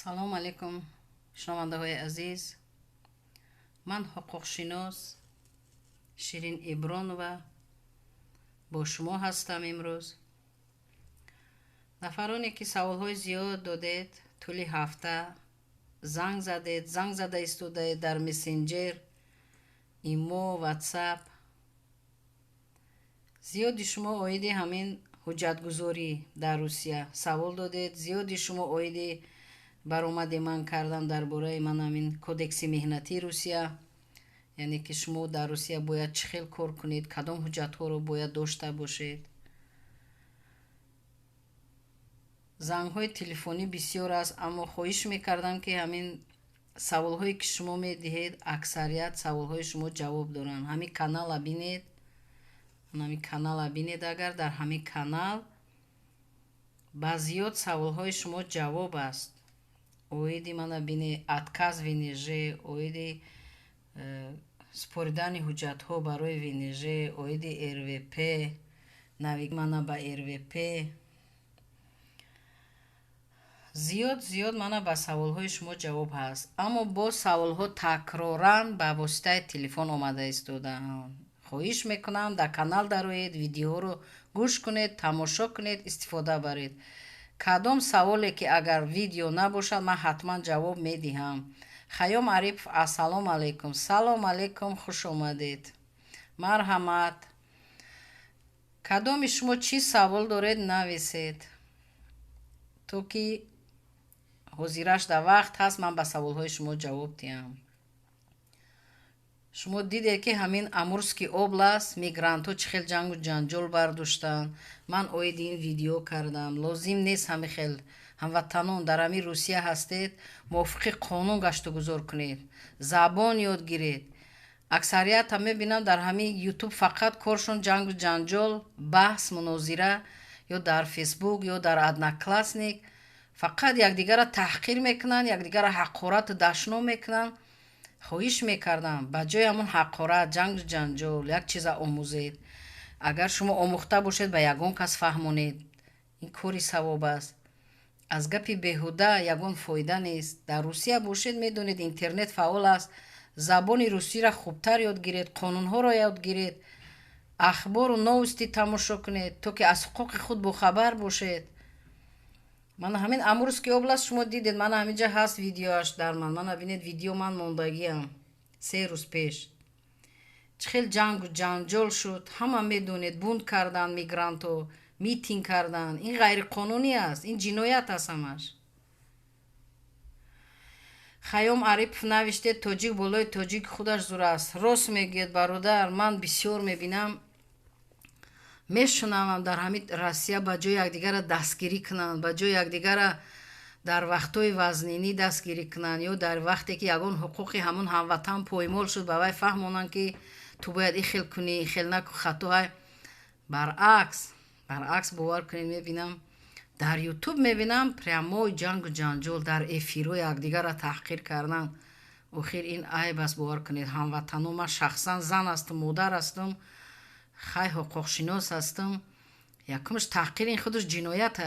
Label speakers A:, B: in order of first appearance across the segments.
A: Салом алейкум, шунавандаҳои азиз. Ман ҳуқуқшинос Ширин Ибронова бо шумо ҳастам имрӯз. Нафароне ки саволҳои зиёд додед, тӯли ҳафта занг задед, занг зада истодаед дар мессенҷер, имо, ватсап. Зиёди шумо оиди ҳамин ҳуҷҷатгузорӣ дар Русия савол додед, зиёди шумо оиди баромади ман кардам дар бораи ман ҳамин кодекси меҳнатии Русия, яъне ки шумо дар Русия бояд чӣ хел кор кунед, кадом ҳуҷҷатҳоро бояд дошта бошед. Зангҳои телефонӣ бисёр аст, аммо хоҳиш мекардам, ки ҳамин саволҳое ки шумо медиҳед, аксарият саволҳои шумо ҷавоб доранд. Ҳамин канала бинед, ҳамин канала бинед, агар дар ҳамин канал ба зиёд саволҳои шумо ҷавоб аст. Оиди мана бине отказ ВНЖ, оиди супоридани ҳуҷҷатҳо барои ВНЖ, оиди РВП, нави мана ба РВП. Зиёд зиёд мана ба саволҳои шумо ҷавоб ҳаст, аммо боз саволҳо такроран ба воситаи телефон омада истодаанд. Хоҳиш мекунам, дар канал дароед, видеоҳоро гӯш кунед, тамошо кунед, истифода баред. Кадом саволе ки агар видео набошад, ман ҳатман ҷавоб медиҳам. Хайём Арипов, ассалому алайкум. Салом алайкум, хуш омадед. Марҳамат. Кадоми шумо чӣ савол доред, нависед, то ки ҳозираш дар вақт ҳаст, ман ба саволҳои шумо ҷавоб диҳам. Шумо дидед, ки ҳамин Амурский област мигрантҳо чӣ хел ҷангу ҷанҷол бардоштанд. Ман оиди ин видео кардам. Лозим нест ҳамин хел. Ҳамватанон, дар ҳамин Русия ҳастед, мувофиқи қонун гаштугузор кунед, забон ёд гиред. Аксарията мебинам, дар ҳамин Ютуб фақат коршон ҷангу ҷанҷол, баҳс, мунозира, ё дар Фейсбук, ё дар Одноклассник фақат якдигарро таҳқир мекунанд, якдигарро ҳақорату дашном мекунанд. Хоҳиш мекардам, ба ҷои ҳамон ҳақорат, ҷангу ҷанҷол як чиза омӯзед. Агар шумо омӯхта бошед, ба ягон кас фаҳмонед, ин кори савоб аст. Аз гапи беҳуда ягон фоида нест. Дар Русия бошед, медонед, интернет фаъол аст, забони русиро хубтар ёд гиред, қонунҳоро ёд гиред, ахбору новости тамошо кунед, то ки аз ҳуқуқи худ бохабар бошед. Мана ҳамин Амурский област шумо дидед, мана ҳаминҷа ҳаст видеоаш дар ман. Мана бинед, видео ман мондагиам 3 рӯз пеш. Чӣ хел ҷангу ҷанҷол шуд, ҳама медонед, бунт карданд мигрантҳо, митинг карданд. Ин ғайриқонунӣ аст, ин ҷиноят аст ҳамаш. Хайём Арипов навиштед, тоҷик болои тоҷик худаш зур аст. Рост мегӯед, бародар, ман бисёр мебинам, мешунавам, дар ҳамин Россия ба ҷои якдигарро дастгирӣ кунанд, ба ҷои якдигарро дар вақтҳои вазнинӣ дастгирӣ кунанд, ё дар вақте ки ягон ҳуқуқи ҳамон ҳамватан поймол шуд, ба вай фаҳмонанд, ки ту бояд ин хел кунӣ, ин хел наку, хатоҳай. Баръакс, баръакс, бовар кунед, мебинам, дар Ютуб мебинам, прямой ҷангу ҷанҷол, дар эфирҳо якдигарро таҳқир кардан. Охир ин айб аст, бовар кунед, ҳамватано. Ман шахсан зан ҳастам, модар ҳастам, хай, ҳуқуқшинос ҳастам. Якумш, таҳқир ин худаш ҷиноят.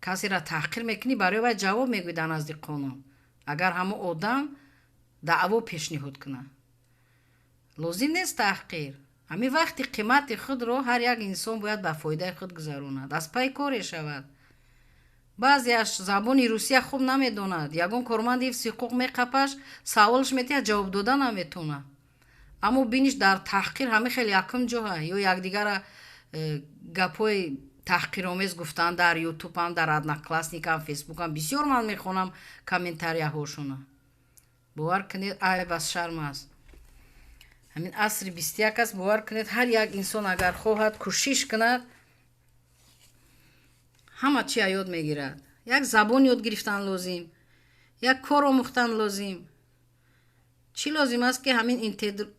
A: Касеро таҳқир мекунӣ, барои вай ҷавоб мегӯӣ дар назди қонун, агар ҳамон одам даъво пешниҳод кунад. Лозим нест таҳқир. Ҳамин вақти қимати худро ҳар як инсон бояд ба фоидаи худ гузаронад, аз пай коре шавад. Баъзеаш забони русия хуб намедонад, ягон корманди ҳифзи ҳуқуқ меқапаш, саволаш метиҳад, ҷавоб дода наметавонад, аммо биниш дар таҳқир ҳамин хел якум ҷоҳа, ё якдигара гапҳои таҳқиромез гуфтан дар Ютубам, дар Одноклассникам, Фейсбукам бисёр ман мехонам комментарияҳошона. Бовар кунед, айб аст, шарм аст. Ҳамин асри 21 аст, бовар кунед, ҳар як инсон агар хоҳад, кӯшиш кунад, ҳама чия ёд мегирад. Як забон ёд гирифтан лозим, як кор омӯхтан лозим. Чӣ лозим аст, ки ҳамин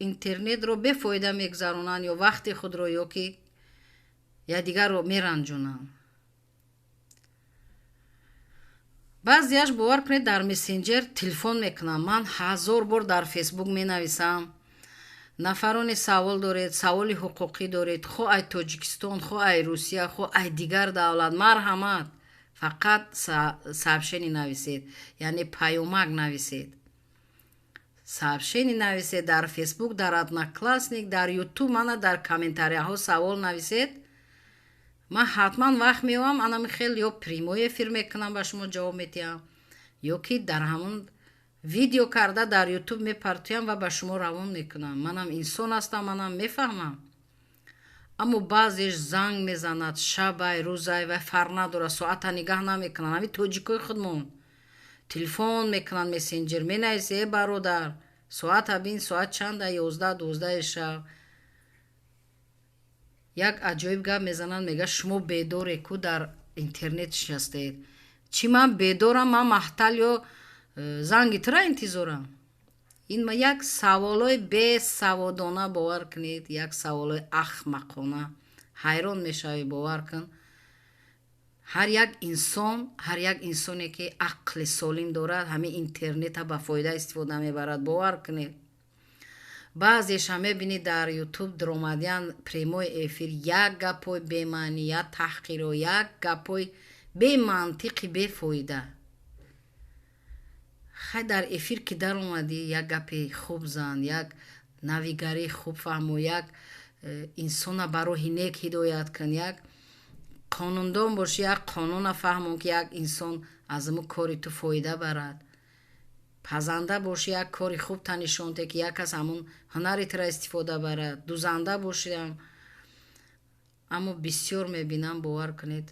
A: интернетро бефоида мегузаронанд, ё вақти худро, ё ки якдигарро меранҷонанд. Баъзеаш, бовар кунед, дар мессенҷер телефон мекунам, ман ҳазор бор дар Фейсбук менависам. Нафароне савол доред, саволи ҳуқуқӣ доред, хо ай Тоҷикистон, хо ай Русия, хо ай дигар давлат, марҳамат. Фақат сообщение нависед, яъне паёмак нависед. Сообщение нависед дар Фейсбук, дар Одноклассник, дар Ютуб, мана дар комментарияҳо савол нависед. Ман ҳатман вақт меёбам, анами хел ё прямой эфир мекунам, ба шумо ҷавоб медиҳам, ё ки дар ҳамон видео карда дар Ютуб мепартоям ва ба шумо равон мекунам. Манам инсон ҳастам, манам мефаҳмам. Аммо баъзеш занг мезанад шабай, рӯзай, вай фарқ надорад, соата нигаҳ намекунанд. Ҳамин тоҷикои худмон телефон мекунанд, мессенҷер менависе: «Э, бародар, соата бин, соат чанда? 11, 12 шаб». Як аҷоиб гап мезананд, мега: «Шумо бедоре ку, дар интернет нишастаед». Чӣ ман бедорам? Ман маҳтал ё занги тура интизорам? Ин як саволои бесаводона, бовар кунед, як саволои ахмақона. Ҳайрон мешавӣ, бовар кун. Ҳар як инсон, ҳар як инсоне ки ақли солим дорад, ҳамин интернета ба фоида истифода мебарад, бовар кунед. Баъзеша мебинӣ, дар Ютуб дромадиян, прямой эфир, як гапҳои бемаънӣ, як таҳқиро, як гапҳои бемантиқи, бефоида. Хай, дар эфир ки даромадӣ, як гапи хуб зан, як навигарии хуб фаҳмо, як инсона ба роҳи нек ҳидоят кун, як қонундон бошӣ, як қонуна фаҳмон, ки як инсон аз мо кори ту фоида барад. Пазанда бошӣ, як кори хуб та нишон те, ки як кас ҳамун ҳунари тура истифода барад. Дузанда бошиам. Аммо бисёр мебинам, бовар кунед,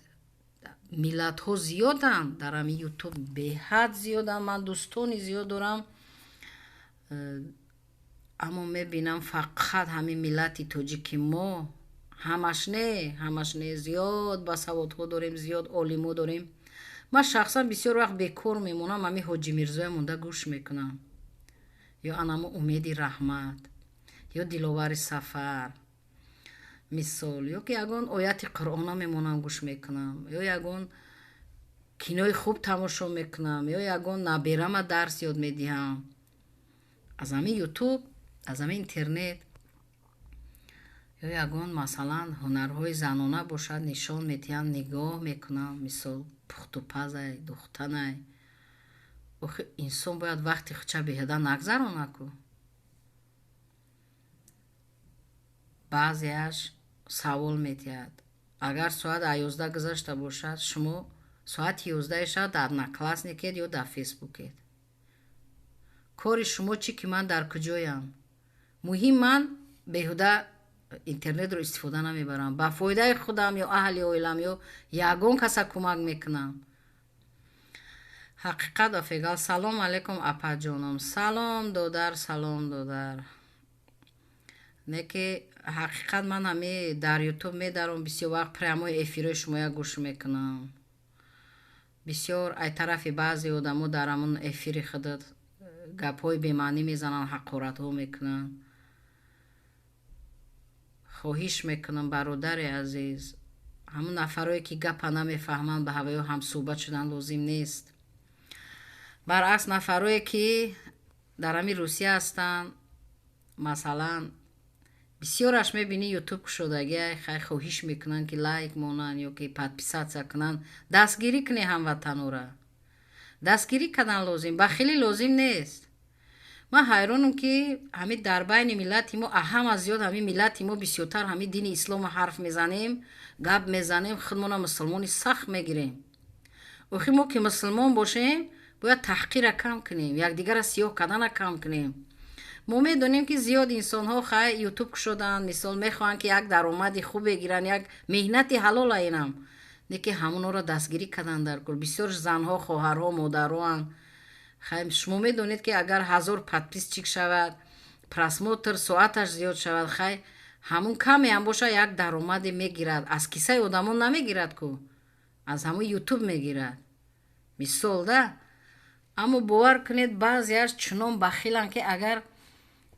A: миллатҳо зиёданд дар ҳамин Ютуб, беҳад зиёданд. Ман дӯстони зиёд дорам, аммо мебинам, фақат ҳамин миллати тоҷики мо, ҳамаш не, ҳамаш не, зиёд басаводҳо дорем, зиёд олимо дорем. Ман шахсан бисёр вақт бекор мемонам, ҳамин Ҳоҷи Мирзоя монда гӯш мекунам, ё анамо Умеди Раҳмат, ё Диловари Сафар, мисол, ё ки ягон ояти Қуръона мемонам, гӯш мекунам, ё ягон кинои хуб тамошо мекунам, ё ягон наберама дарс ёд медиҳам аз ҳамин Ютуб, аз ҳамин интернет, ё ягон, масалан, ҳунарҳои занона бошад, нишон медиҳам, нигоҳ мекунам, мисол, пухтупазай, духтанай. Охи инсон бояд вақти худша беҳуда нагзарона ку. Баъзеаш савол медиҳад: агар соат 11 гузашта бошад, шумо соати 11 шаб дар Одноклассникед ё дар Фейсбукед, кори шумо чӣ, ки ман дар куҷоям? Муҳим, ман беҳуда интернетро истифода намебарам, ба фоидаи худам ё аҳли оилам ё ягон каса кӯмак мекунам. Ҳақиқат ва фегал. Салом алейкум, апаҷоном. Салом, додар, салом, додар. Не ки ҳақиқат, ман ҳами дар Ютуб медаром, бисёр вақт прямой эфирҳои шумоя гӯш мекунам. Бисёр ай тарафи баъзе одамо дар ҳамон эфири худат гапҳои бемаънӣ мезананд, ҳақоратҳо мекунанд. Хоҳиш мекунам, бародари азиз, ҳамон нафарое ки гапа намефаҳманд, ба ҳаваё ҳамсӯҳбат шудан лозим нест. Баръакс, нафарое ки дар ҳамин Русия ҳастанд, масалан, бисёраш мебинӣ, Ютуб кушодагиай, хай, хоҳиш мекунанд, ки лайк монанд ё ки подписаться кунанд. Дастгирӣ кунед ҳамватанора, дастгирӣ кардан лозим, бахилӣ лозим нест. Ман ҳайронам, ки ҳамин дар байни миллати мо ҳама зиёд, ҳамин миллати мо бисёртар ҳамин дини ислома ҳарф мезанем, гап мезанем, худмона мусулмони сахт мегирем. Охи мо ки мусулмон бошем, бояд таҳқирра кам кунем, якдигарра сиёҳ кардана кам кунем. Мо медонем, ки зиёд инсонҳо, хай, Ютуб кушоданд, мисол, мехоҳанд, ки як даромади хуб бигиранд, як меҳнати ҳалола инам, не ки ҳамонҳоро дастгирӣ кардан дар кор. Бисёр занҳо, хоҳарҳо, модароанд. Хай, шумо медонед, ки агар 1000 подписчик шавад, просмотр соаташ зиёд шавад, хай, ҳамун камеам бошад, як даромаде мегирад. Аз кисаи одамон намегирад ку, аз ҳамун Ютуб мегирад, мисол да. Аммо бовар кунед, баъзеаш чунон бахиланд, ки агар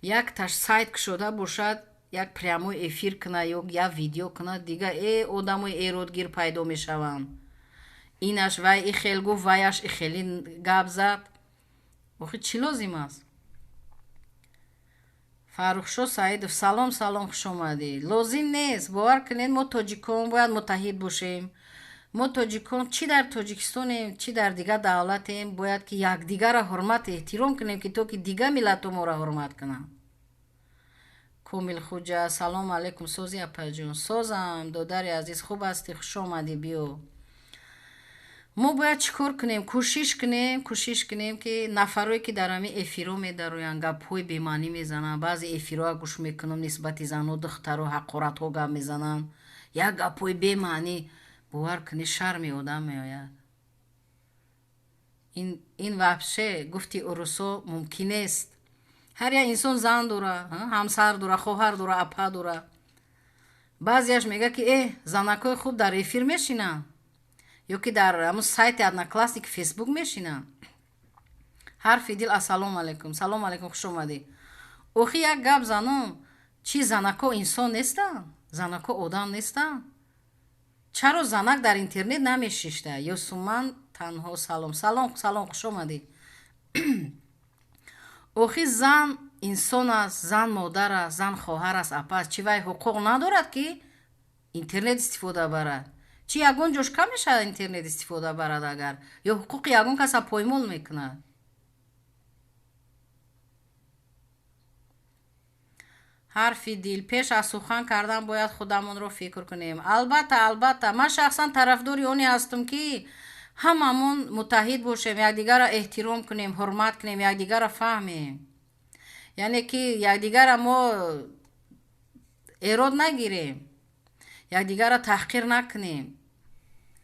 A: якташ сайт кушода бошад, як прямой эфир кунад ё як видео кунад, дига одамои эродгир пайдо мешаванд: инаш вай ихел гуфт, ваяш ихели гап зад. Охи чӣ лозим аст? Фаррухшо Саидов, салом, салом, хушомадӣ. Лозим нест, бовар кунед. Мо тоҷикон бояд муттаҳид бошем. Мо тоҷикон чӣ дар Тоҷикистонем, чӣ дар дигар давлатем, бояд ки якдигарро ҳурмат эҳтиром кунем, ки то ки дигар миллатҳо моро ҳурмат кунанд. Комилхуҷа, салом алайкум, сози апаҷон. Созам, додари азиз, хуб ҳастӣ, хуш омадӣ, биё. Мо бояд чӣ кор кунем? Кӯшиш кунем, кӯшиш кунем, ки нафарое ки дар ҳамин эфирҳо медароянд, гапҳои бемаънӣ мезананд, баъзе эфирҳоа гӯш мекунам, нисбати занҳо, духтаро ҳақоратҳо гап мезананд, як гапҳои бемаънӣ, бовар кунӣ, шарми одам меояд. Ин вообще, гуфти урусо, мумкин нест. Ҳар як инсон зан дора, ҳамсар дора, хоҳар дора, апа дора. Баъзеяш мегӯяд, ки занакҳои хуб дар эфир мешинанд ё ки дар ҳамун сайти Одноклассники, Фейсбук мешинанд. Ҳарфи дил, ассалому алайкум, салому алайкум, хуш омадӣ. Охи, як гап занон, чӣ, занакҳо инсон нестанд? Занакҳо одам нестанд? Чаро занак дар интернет намешишта? Ёсуман танҳо, салом, салом, салом, хуш омадӣ. Охи, зан инсон аст, зан модар аст, зан хоҳар аст, апа аст. Чӣ, вай ҳуқуқ надорад, ки интернет истифода барад? Чӣ, ягон ҷош кам мешавад интернет истифода барад агар? Ё ҳуқуқи ягон каса поймол мекунад? Ҳарфи дил, пеш аз сухан кардан бояд худамонро фикр кунем. Албатта, албатта, ман шахсан тарафдори оне ҳастам, ки ҳамамон муттаҳид бошем, якдигарро эҳтиром кунем, ҳурмат кунем, якдигарро фаҳмем, яъне ки якдигарро мо эрод нагирем, якдигарро таҳқир накунем,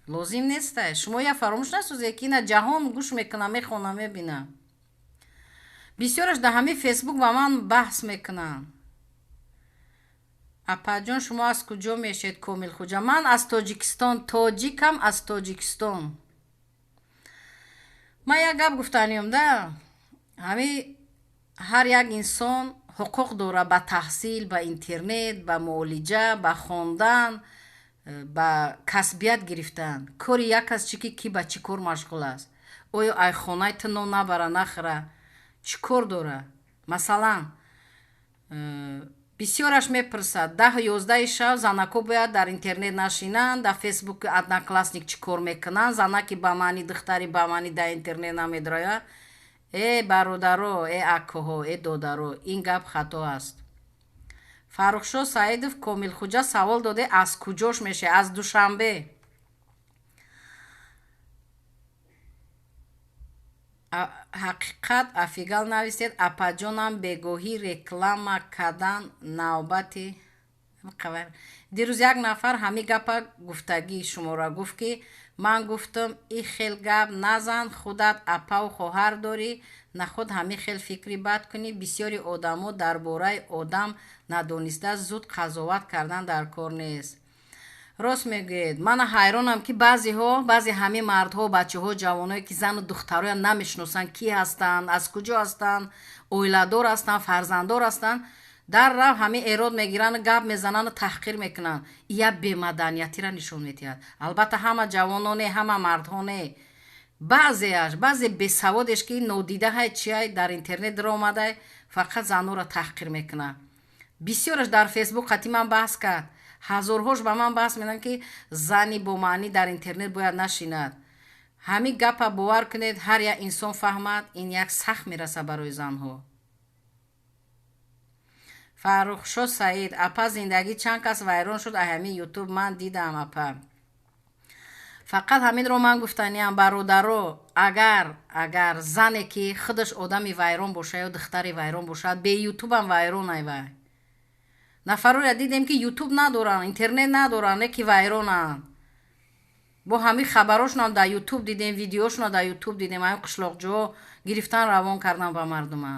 A: лозим неста. Шумо я фаромӯш насозед, ки ина ҷаҳон гӯш мекуна, мехона, мебина. Бисёраш дар ҳамин Фейсбук ба ман баҳс мекунанд. Апаҷон, шумо аз куҷо мешед? Комилхуҷа, ман аз Тоҷикистон, тоҷикам, аз Тоҷикистон. Ман як гап гуфтаниём да, ҳами ҳар як инсон ҳуқуқ дорад ба таҳсил, ба интернет, ба муолиҷа, ба хондан, ба касбият гирифтан. Кори як кас чӣ, ки ба чӣ кор машғул аст? Оё ай хонаи ту нон набара, нахӯра, чӣ кор дора? Масалан, бисёраш мепурсад, 10-11 шаб занакҳо бояд дар интернет нашинанд, дар Фейсбук, Одноклассник чӣ кор мекунанд, занаки ба маъни, духтари ба маъни дар интернет намедрояд. Э бародаро, э акоҳо, э додаро, ин гап хато аст. Фаррухшо Саидов, Комилхуҷа савол доде, аз куҷош мешавӣ? Аз Душанбе. Ҳақиқат афигал нависед, апаҷонам, бегоҳӣ реклама кардан навбати. Дирӯз як нафар ҳамин гапа гуфтагии шуморо гуфт, ки ман гуфтам, и хел гап назан, худат апаву хоҳар дорӣ, наход ҳамин хел фикри бад кунӣ. Бисёри одамо дар бораи одам надониста зуд қазоват кардан дар кор нест. Рост мегӯед. Мана ҳайронам, ки баъзеҳо, баъзе ҳамин мардҳо, бачаҳо, ҷавоное, ки зану духтароя намешиносанд, кӣ ҳастанд, аз куҷо ҳастанд, оиладор ҳастанд, фарзанддор ҳастанд, дар рав ҳамин эрод мегирану гап мезанану таҳқир мекунанд. Ия бемаданиятиро нишон медиҳад. Албатта, ҳама ҷавоно не, ҳама мардҳо не, баъзеаш, баъзе бесаводеш, ки нодидаҳай, чиай, дар интернет даромадай, фақат занҳоро таҳқир мекунад. Бисёраш дар Фейсбук қати ман баҳс кард, ҳазорҳош ба ман баҳс менанд, ки зани бомаънӣ дар интернет бояд нашинад. Ҳамин гапа бовар кунед, ҳар як инсон фаҳмад, ин як сахт мерасад барои занҳо. Фаррухшо Саид, апа, зиндагӣ чанд кас вайрон шуд ҳамин Ютуб, ман дидам, апа. Фақат ҳаминро ман гуфтаниям, бародаро, агар зане, ки худаш одами вайрон бошад ё духтари вайрон бошад, бе Ютубам вайронай вай. Нафароя дидем, ки Ютуб надоранд, интернет надоранд, не ки вайронанд. Бо ҳамин хабарошонам дар Ютуб дидем, видеошонро дар Ютуб дидем, ҳамин қишлоқҷоҳо гирифтан, равон кардан ба мардума.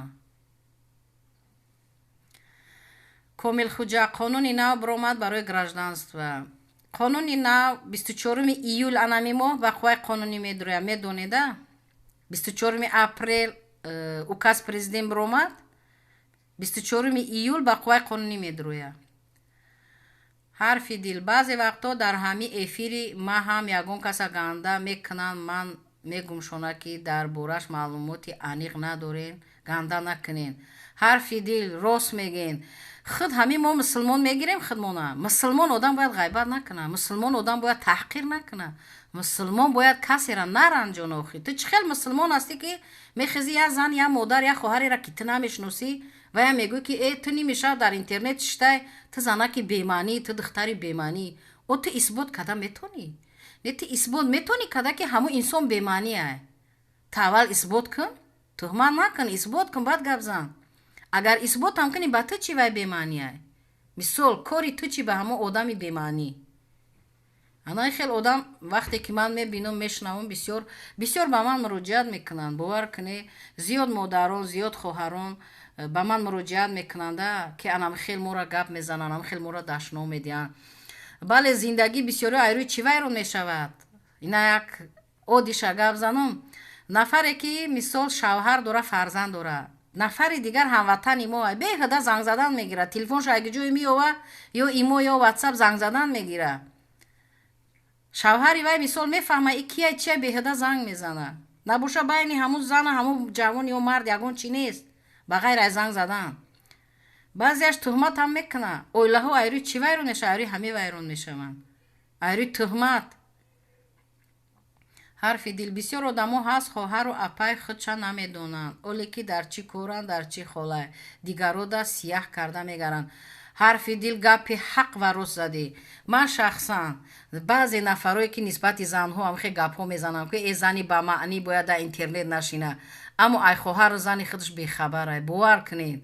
A: Комилхуҷа, қонуни нав баромад барои гражданство. Қонуни нав 24 июл анами моҳ ба қувваи қонунӣ медурояд, медонеда? 24 апрел указ президент баромад, 24 июл ба қувваи қонунӣ медурояд. Ҳарфи дил, баъзе вақтҳо дар ҳамин эфири ма ҳам ягон каса ганда мекунанд, ман Мегумшона, ки дар бораш маълумоти аниқ надорен, ганда накунен. Ҳарфи дил, рост мегӯен. Худ ҳамин мо мусулмон мегирем худмона. Мусулмон одам бояд ғайбат накунад, мусулмон одам бояд таҳқир накунад, мусулмон бояд касеро наранҷона. Охи, ту чӣ хел мусулмон ҳастӣ, ки мехезӣ, як зан, як модар, як хоҳареро, ки ту намешиносӣ, вая мегӯӣ, ки э, ту нимешав дар интернет шитай, ту занаки бемаънӣ, ту духтари бемаънӣ? О, ту исбот карда метонӣ? Не, ту исбот метонӣ карда, ки ҳамун инсон бемаънӣ ай? Ту аввал исбот кун, туҳмат накун, исбот кун, баъд гап зан. Агар исботам кунӣ, ба ту чӣ вай бемаънӣ ай? Мисол, кори ту чӣ ба ҳамон одами бемаънӣ? Анаи хел одам, вақте ки ман мебинам, мешунавам, бисёр бисёр ба ман муроҷиат мекунанд. Бовар кунед, зиёд модарон, зиёд хоҳарон ба ман муроҷиат мекунанда, ки анам хел моро гап мезананд, ам хел моро дашном медиҳанд. Бале, зиндагӣ бисёриҳо айрӯи чӣ вайрон мешавад? Ина як одиша гап занам. Нафаре ки, мисол, шавҳар дора, фарзанд дора, нафари дигар, ҳамватани мо, беҳуда занг задан мегирад. Телефоншо аги ҷое меёва, ё имо, ё ватсап, занг задан мегирад. Шавҳари вай, мисол, мефаҳма, и кия, чия, беҳуда занг мезана. Набоша, байни ҳамун зана ҳамун ҷавон ё мард ягон чӣ нест, ба ғайр аз занг задан. Баъзеаш туҳматам мекунад. Оилаҳо айрӯи чӣ вайрон мешавад? Айрӯи ҳаме вайрон мешаванд, айрӯи туҳмат. Ҳарфи дил, бисёр одамо ҳаст, хоҳару апай худша намедонанд, оле ки дар чӣ коранд, дар чӣ холай, дигарода сияҳ карда мегаранд. Ҳарфи дил, гапи ҳақ ва рост задӣ. Ман шахсан баъзе нафарое, ки нисбати занҳо ҳамхе гапҳо мезанам, ки э, зани ба маънӣ бояд дар интернет нашина, аммо ай хоҳару зани худаш бехабарай. Бовар кунед,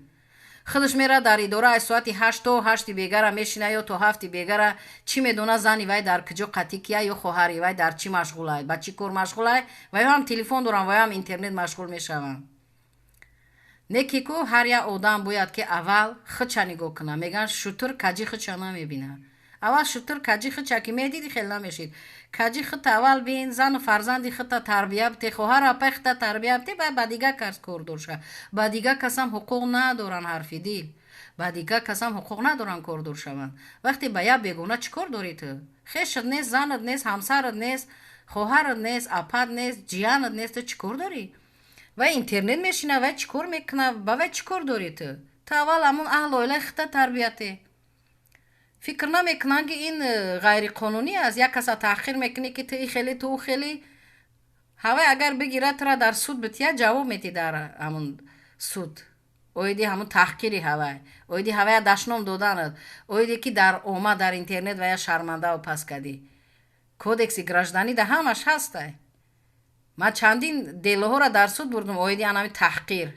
A: худаш мерад дар идора, аз соати 8 то 8 бегара мешина ё то 7 бегара. Чӣ медона, зани вай дар куҷо қатӣ кия ё хоҳари вай дар чӣ машғулай, ба чӣ кор машғулай? Ваё ҳам телефон дорам, ваё ҳам интернет машғул мешаванд. Не ки ку ҳар як одам бояд ки аввал худша нигоҳ кунад. Мегӯянд, шутур каҷи худша намебинад. Аввал шутур каҷи худша ки медиди, хел намешид. Каҷи худта аввал бин, зану фарзанди худта тарбия бите, хоҳару апай худта тарбия бите, баъд ба дигар кас кор дорша. Ба дигар касам ҳуқуқ надоранд. Ҳарфи дил, ба дигар касам ҳуқуқ надоранд кордор шаванд. Вақте ба як бегона чӣ кор дорӣ ту? Хешат нест, занат нест, ҳамсарат нест, хоҳарат нест, апат нест, ҷиянат нест, ту чӣ кор дорӣ? Вай интернет мешина, вай чӣ кор мекунад, ба вай чӣ кор дорӣ ту? Ту аввал ҳамун аҳлу оилаи худта тарбияте. Фикр намекунанд, ки ин ғайриқонунӣ аст. Як каса таҳқир мекунӣ, ки ту и хеле, ту ӯ хеле. Ҳавай агар бигирад, тура дар суд бития, ҷавоб медиҳӣ дар ҳамун суд оиди ҳамун таҳқири ҳавай, оиди ҳавая дашном доданат, оиде ки дар ома, дар интернет вая шармандаву пас кардӣ. Кодекси гражданӣ да ҳамаш ҳастай. Ман чандин делоҳоро дар суд бурдум оиди анами таҳқир.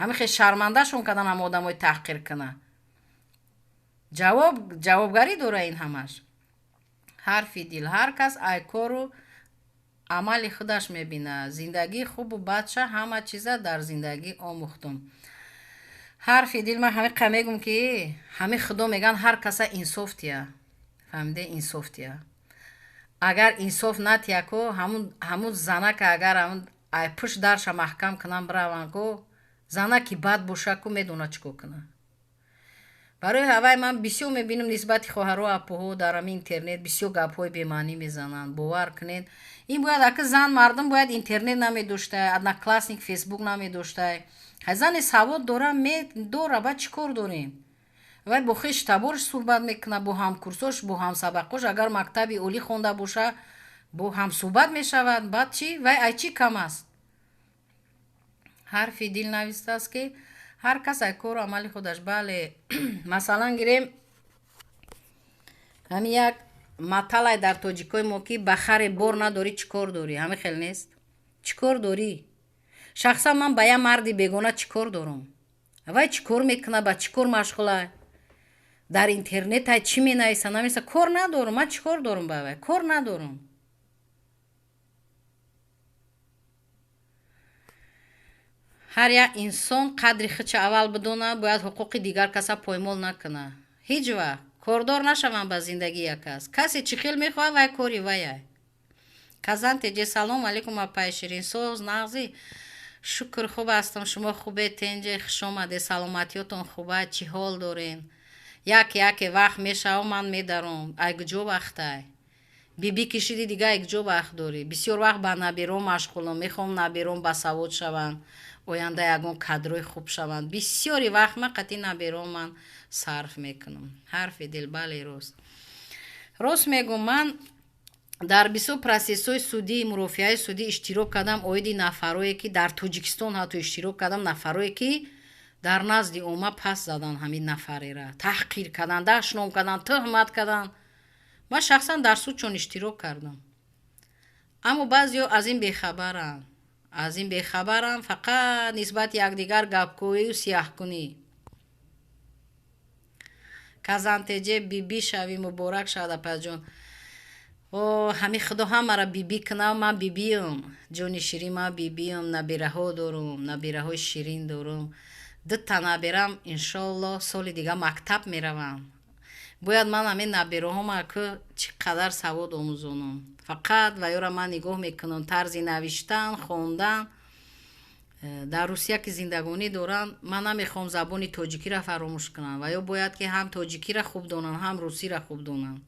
A: Ҳамин хел шармандашон кардан, ҳама одамои таҳқир куна, ҷавобгарӣ дора ин ҳамаш. Ҳарфи дил, ҳар кас ай кору амали худаш мебинад зиндагии хубу бадша. Ҳама чиза дар зиндагӣ омӯхтум. Ҳарфи дил, ман ҳамиқа мегӯм, ки ҳами худо мегӯянд, ҳар каса инсоф тия. Фаҳмиде? Инсоф тия. Агар инсоф натия ко, ҳамун занака агар ҳамун ай пушт дарша маҳкам кунам, бираванд ко, занаки бад боша ку, медона чӣ кор кунад. Барои ҳавай ман бисёр мебинам, нисбати хоҳару апоҳо дар ҳамин интернет бисёр гапҳои бемаънӣ мезананд. Бовар кунед, ин бояд ака зан мардум бояд интернет намедоштай, Одноклассник, Фейсбук намедоштай. Зане савод дора, дора, баъд чӣ кор дорем? Вай бо хеш таборш суҳбат мекунад, бо ҳамкурсош, бо ҳамсабақош, агар мактаби олӣ хонда боша, бо ҳамсӯҳбат мешавад. Баъд чӣ? Вай ай чӣ кам аст? Ҳарфи дил навистааст, ки ҳар кас ай кору амали худаш. Бале, масалан гирем, ҳамин як маталай дар тоҷикои мо, ки ба харе бор надорӣ, чӣ кор дорӣ? Ҳамин хел нест? Чӣ кор дорӣ? Шахсан ман ба як марди бегона чӣ кор дорам? Вай чӣ кор мекунад, ба чӣ кор машғулай, дар интернетай чӣ менависа, намеса, кор надорам. Ман чӣ кор дорам ба вай? Кор надорам. Ҳар як инсон қадри худша аввал бидонад, бояд ҳуқуқи дигар каса поймол накунад. Ҳеҷ вақт кордор нашаванд ба зиндагии як кас. Касе чӣ хел мехоҳад, вай кори ваяй. Казан теҷе, салом алейкум, апаи ширинсоз, нағзӣ? Шукр, хуб ҳастам. Шумо хубе? Тенҷе, хушомаде. Саломатиётон хуба? Чӣ ҳол дорен? Яке яке вақт мешава, ман медаром. Ай куҷо вақтай? Бибӣ кишиди, дига якҷо вақт дорӣ. Бисёр вақт ба наберон машғулам, мехоҳам наберон басавод шаванд, оянда ягон кадрои хуб шаванд. Бисёри вақт ман қатъи наберон ман сарф мекунам. Ҳарфи дил, бале, рост. Рост мегӯм, ман дар бисёр процессҳои судӣ, мурофиаи судӣ иштирок кардам оиди нафарое, ки дар Тоҷикистон ҳатто иштирок кардам, нафарое, ки дар назди омма пас задан ҳамин нафарера, таҳқир кардан, дашном кардан, тӯҳмат кардан. Ман шахсан дар суд чун иштирок кардам. Аммо баъзеҳо аз ин бехабаранд, аз ин бехабаранд, фақат нисбати якдигар гапкӯию сияҳкунӣ. Казантеҷе, бибӣ шавӣ, муборак шавад, апаҷон. О, ҳами Худо ҳамаро бибӣ кунав, ман бибиам. Ҷони ширин, ман бибиам, набираҳо дорум, набираҳои ширин дорум. Дута набирам, иншоалло, соли дига мактаб мераванд. Бояд ман ҳамин набираҳома ку чӣ қадар савод омӯзонам. Фақат ва ёра ман нигоҳ мекунам, тарзи навиштан, хондан. Дар Русия ки зиндагонӣ доранд, ман намехоҳам забони тоҷикиро фаромӯш кунам. Ва ё бояд ки ҳам тоҷикиро хуб донанд, ҳам русиро хуб донанд.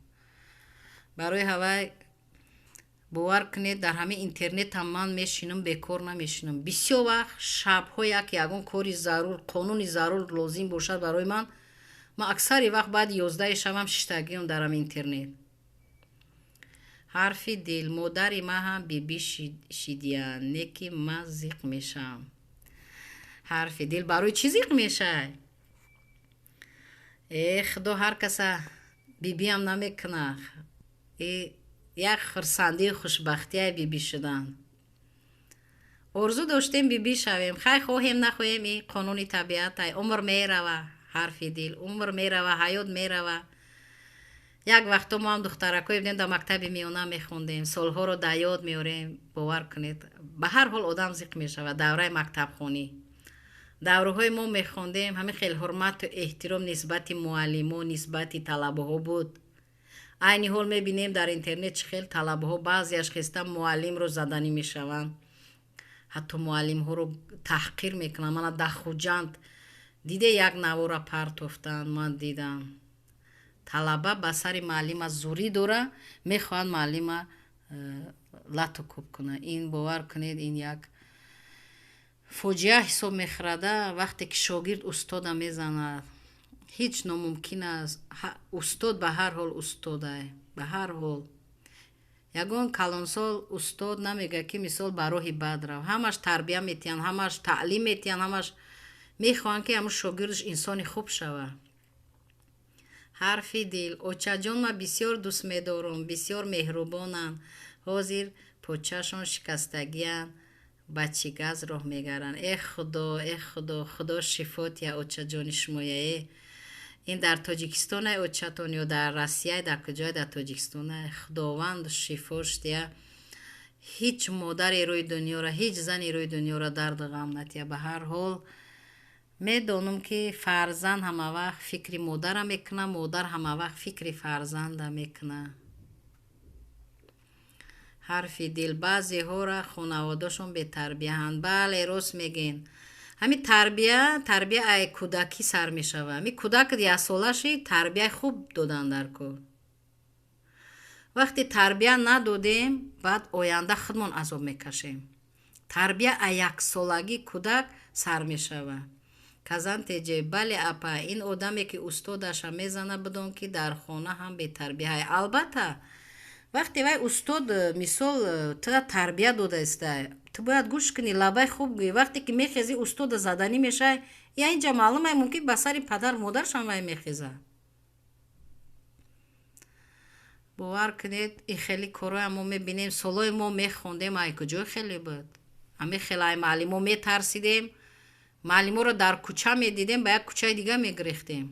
A: Барои ҳавай бовар кунед, дар ҳамин интернетам ман мешинам, бекор намешинам. Бисёр вақт шабҳо як ягон кори зарур, қонуни зарур лозим бошад барои ман, ман аксари вақт баъди 11 шабам шиштагиам дар ҳамин интернет. Ҳарфи дил, модари ман ҳам бибӣ шидиянд, не ки ман зиқ мешавам. Ҳарфи дил, барои чӣ зиқ мешавӣ? Э, Худо ҳар каса бибиам намекунад. Э, як хурсандию хушбахтияй бибӣ шудан. Орзу доштем бибӣ шавем. Хай, хоҳем нахоҳем, и қонуни табиатай. Умр мерава, ҳарфи дил, умр мерава, ҳаёт мерава. Як вақто мо ҳам духтаракое будем, дар мактаби миёна мехондем, солҳоро дар ёд меорем, бовар кунед, ба ҳар ҳол одам зиқ мешавад. Давраи мактабхонӣ, давраҳои мо мехондем, ҳамин хел ҳурмату эҳтиром нисбати муаллимо, нисбати талабаҳо буд. Айни ҳол мебинем дар интернет чӣ хел талабаҳо баъзеаш хеста муаллимро заданӣ мешаванд, ҳатто муаллимҳоро таҳқир мекунанд. Мана дар Хуҷанд диде, як навора партофтанд, ман дидам, талаба ба сари муаллима зурӣ дора, мехоҳад муаллима лату кӯб кунад. Ин, бовар кунед, ин як фоҷиа ҳисоб мехӯрада, вақте ки шогирд устода мезанад. Ҳеҷ номумкин аст. Устод ба ҳар ҳол устодай, ба ҳар ҳол ягон калонсол устод намегӯяд, ки мисол ба роҳи бад рав. Ҳамаш тарбия метиҳанд, ҳамаш таълим метиҳанд, ҳамаш мехоҳанд, ки ҳамун шогирдаш инсони хуб шавад. Ҳарфи дил, очаҷон, ман бисёр дӯст медорам, бисёр меҳрубонанд. Ҳозир почашон шикастагиянд, ба чигаз роҳ мегаранд. Э Худо, э Худо, Худо шифо тия очаҷони шумоя. Э, ин дар Тоҷикистонай очатон ё дар Россияй, дар куҷое? Дар Тоҷикистонай. Худованд шифош тия. Ҳеҷ модаре рӯи дунёро, ҳеҷ зани рӯи дунёро дарду ғам натия. Ба ҳар ҳол медонам, ки фарзанд ҳамавақт фикри модара мекунад, модар ҳамавақт фикри фарзанда мекунад. Ҳарфи дил, баъзеҳоро хонаводашон бетарбияанд. Бале, рост мегӯен. Ҳамин тарбия, тарбия ай кӯдакӣ сар мешавад. Ҳамин кӯдак яксола шид, тарбияи хуб додан дар кор. Вақте тарбия надодем, баъд оянда худмон азоб мекашем. Тарбия аз яксолагӣ кӯдак сар мешавад. Казантеҷе, бале, апа, ин одаме, ки устодаша мезана, бидон, ки дар хона ҳам бетарбияй. Албатта, вақте вай устод, мисол, тра тарбия додаистай, ту бояд гӯш кунӣ, лабай хуб гӯӣ. Вақте ки мехезӣ, устода заданӣ мешавӣ, я инҷа маълумай, мумкин ба сари падару модаршам вай мехезад. Бовар кунед, ин хеле корҳоя мо мебинем. Солҳои мо мехондем, ай куҷои хеле буд? Ҳамин хел ай муаллимо метарсидем, муаллиморо дар кӯча медидем, ба як кӯчаи дига мегирехтем.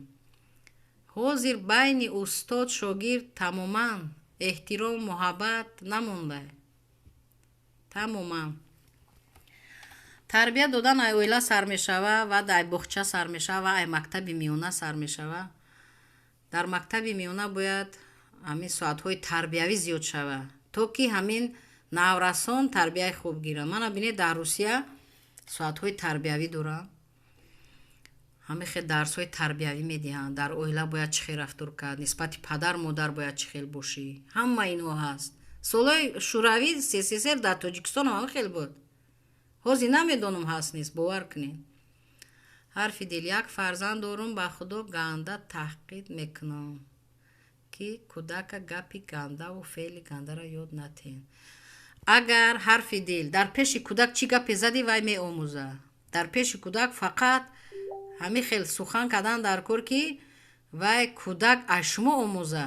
A: Ҳозир байни устод шогирд тамоман эҳтиром, муҳаббат намонда тамоман. Тарбия додан ай оила сар мешава ва ай боғча сар мешава ва ай мактаби миёна сар мешава. Дар мактаби миёна бояд ҳамин соатҳои тарбиявӣ зиёд шава, то ки ҳамин наврасон тарбияи хуб гиранд. Мана бинед, дар Русия соатҳои тарбиявӣ доранд. Ҳамин хел дарсҳои тарбиявӣ медиҳанд. Дар оила бояд чӣ хел рафтор кард, нисбати падар модар бояд чӣ хел бошӣ. Ҳама инҳо ҳаст. Солҳои Шӯравӣ, СССР, дар Тоҷикистон ҳамин хел буд. Ҳозир намедонам, ҳаст, нест, бовар кунед. Ҳарфи дил: як фарзанд дорум, ба Худо, ганда таҳқиқ мекунам, ки кӯдака гапи гандаву феъли гандаро ёд натиҳем. Агар, ҳарфи дил, дар пеши кӯдак чӣ гапе задӣ, вай меомӯзад. Дар пеши кӯдак фақат ҳамин хел сухан кардан дар кор, ки вай кӯдак аз шумо омӯза.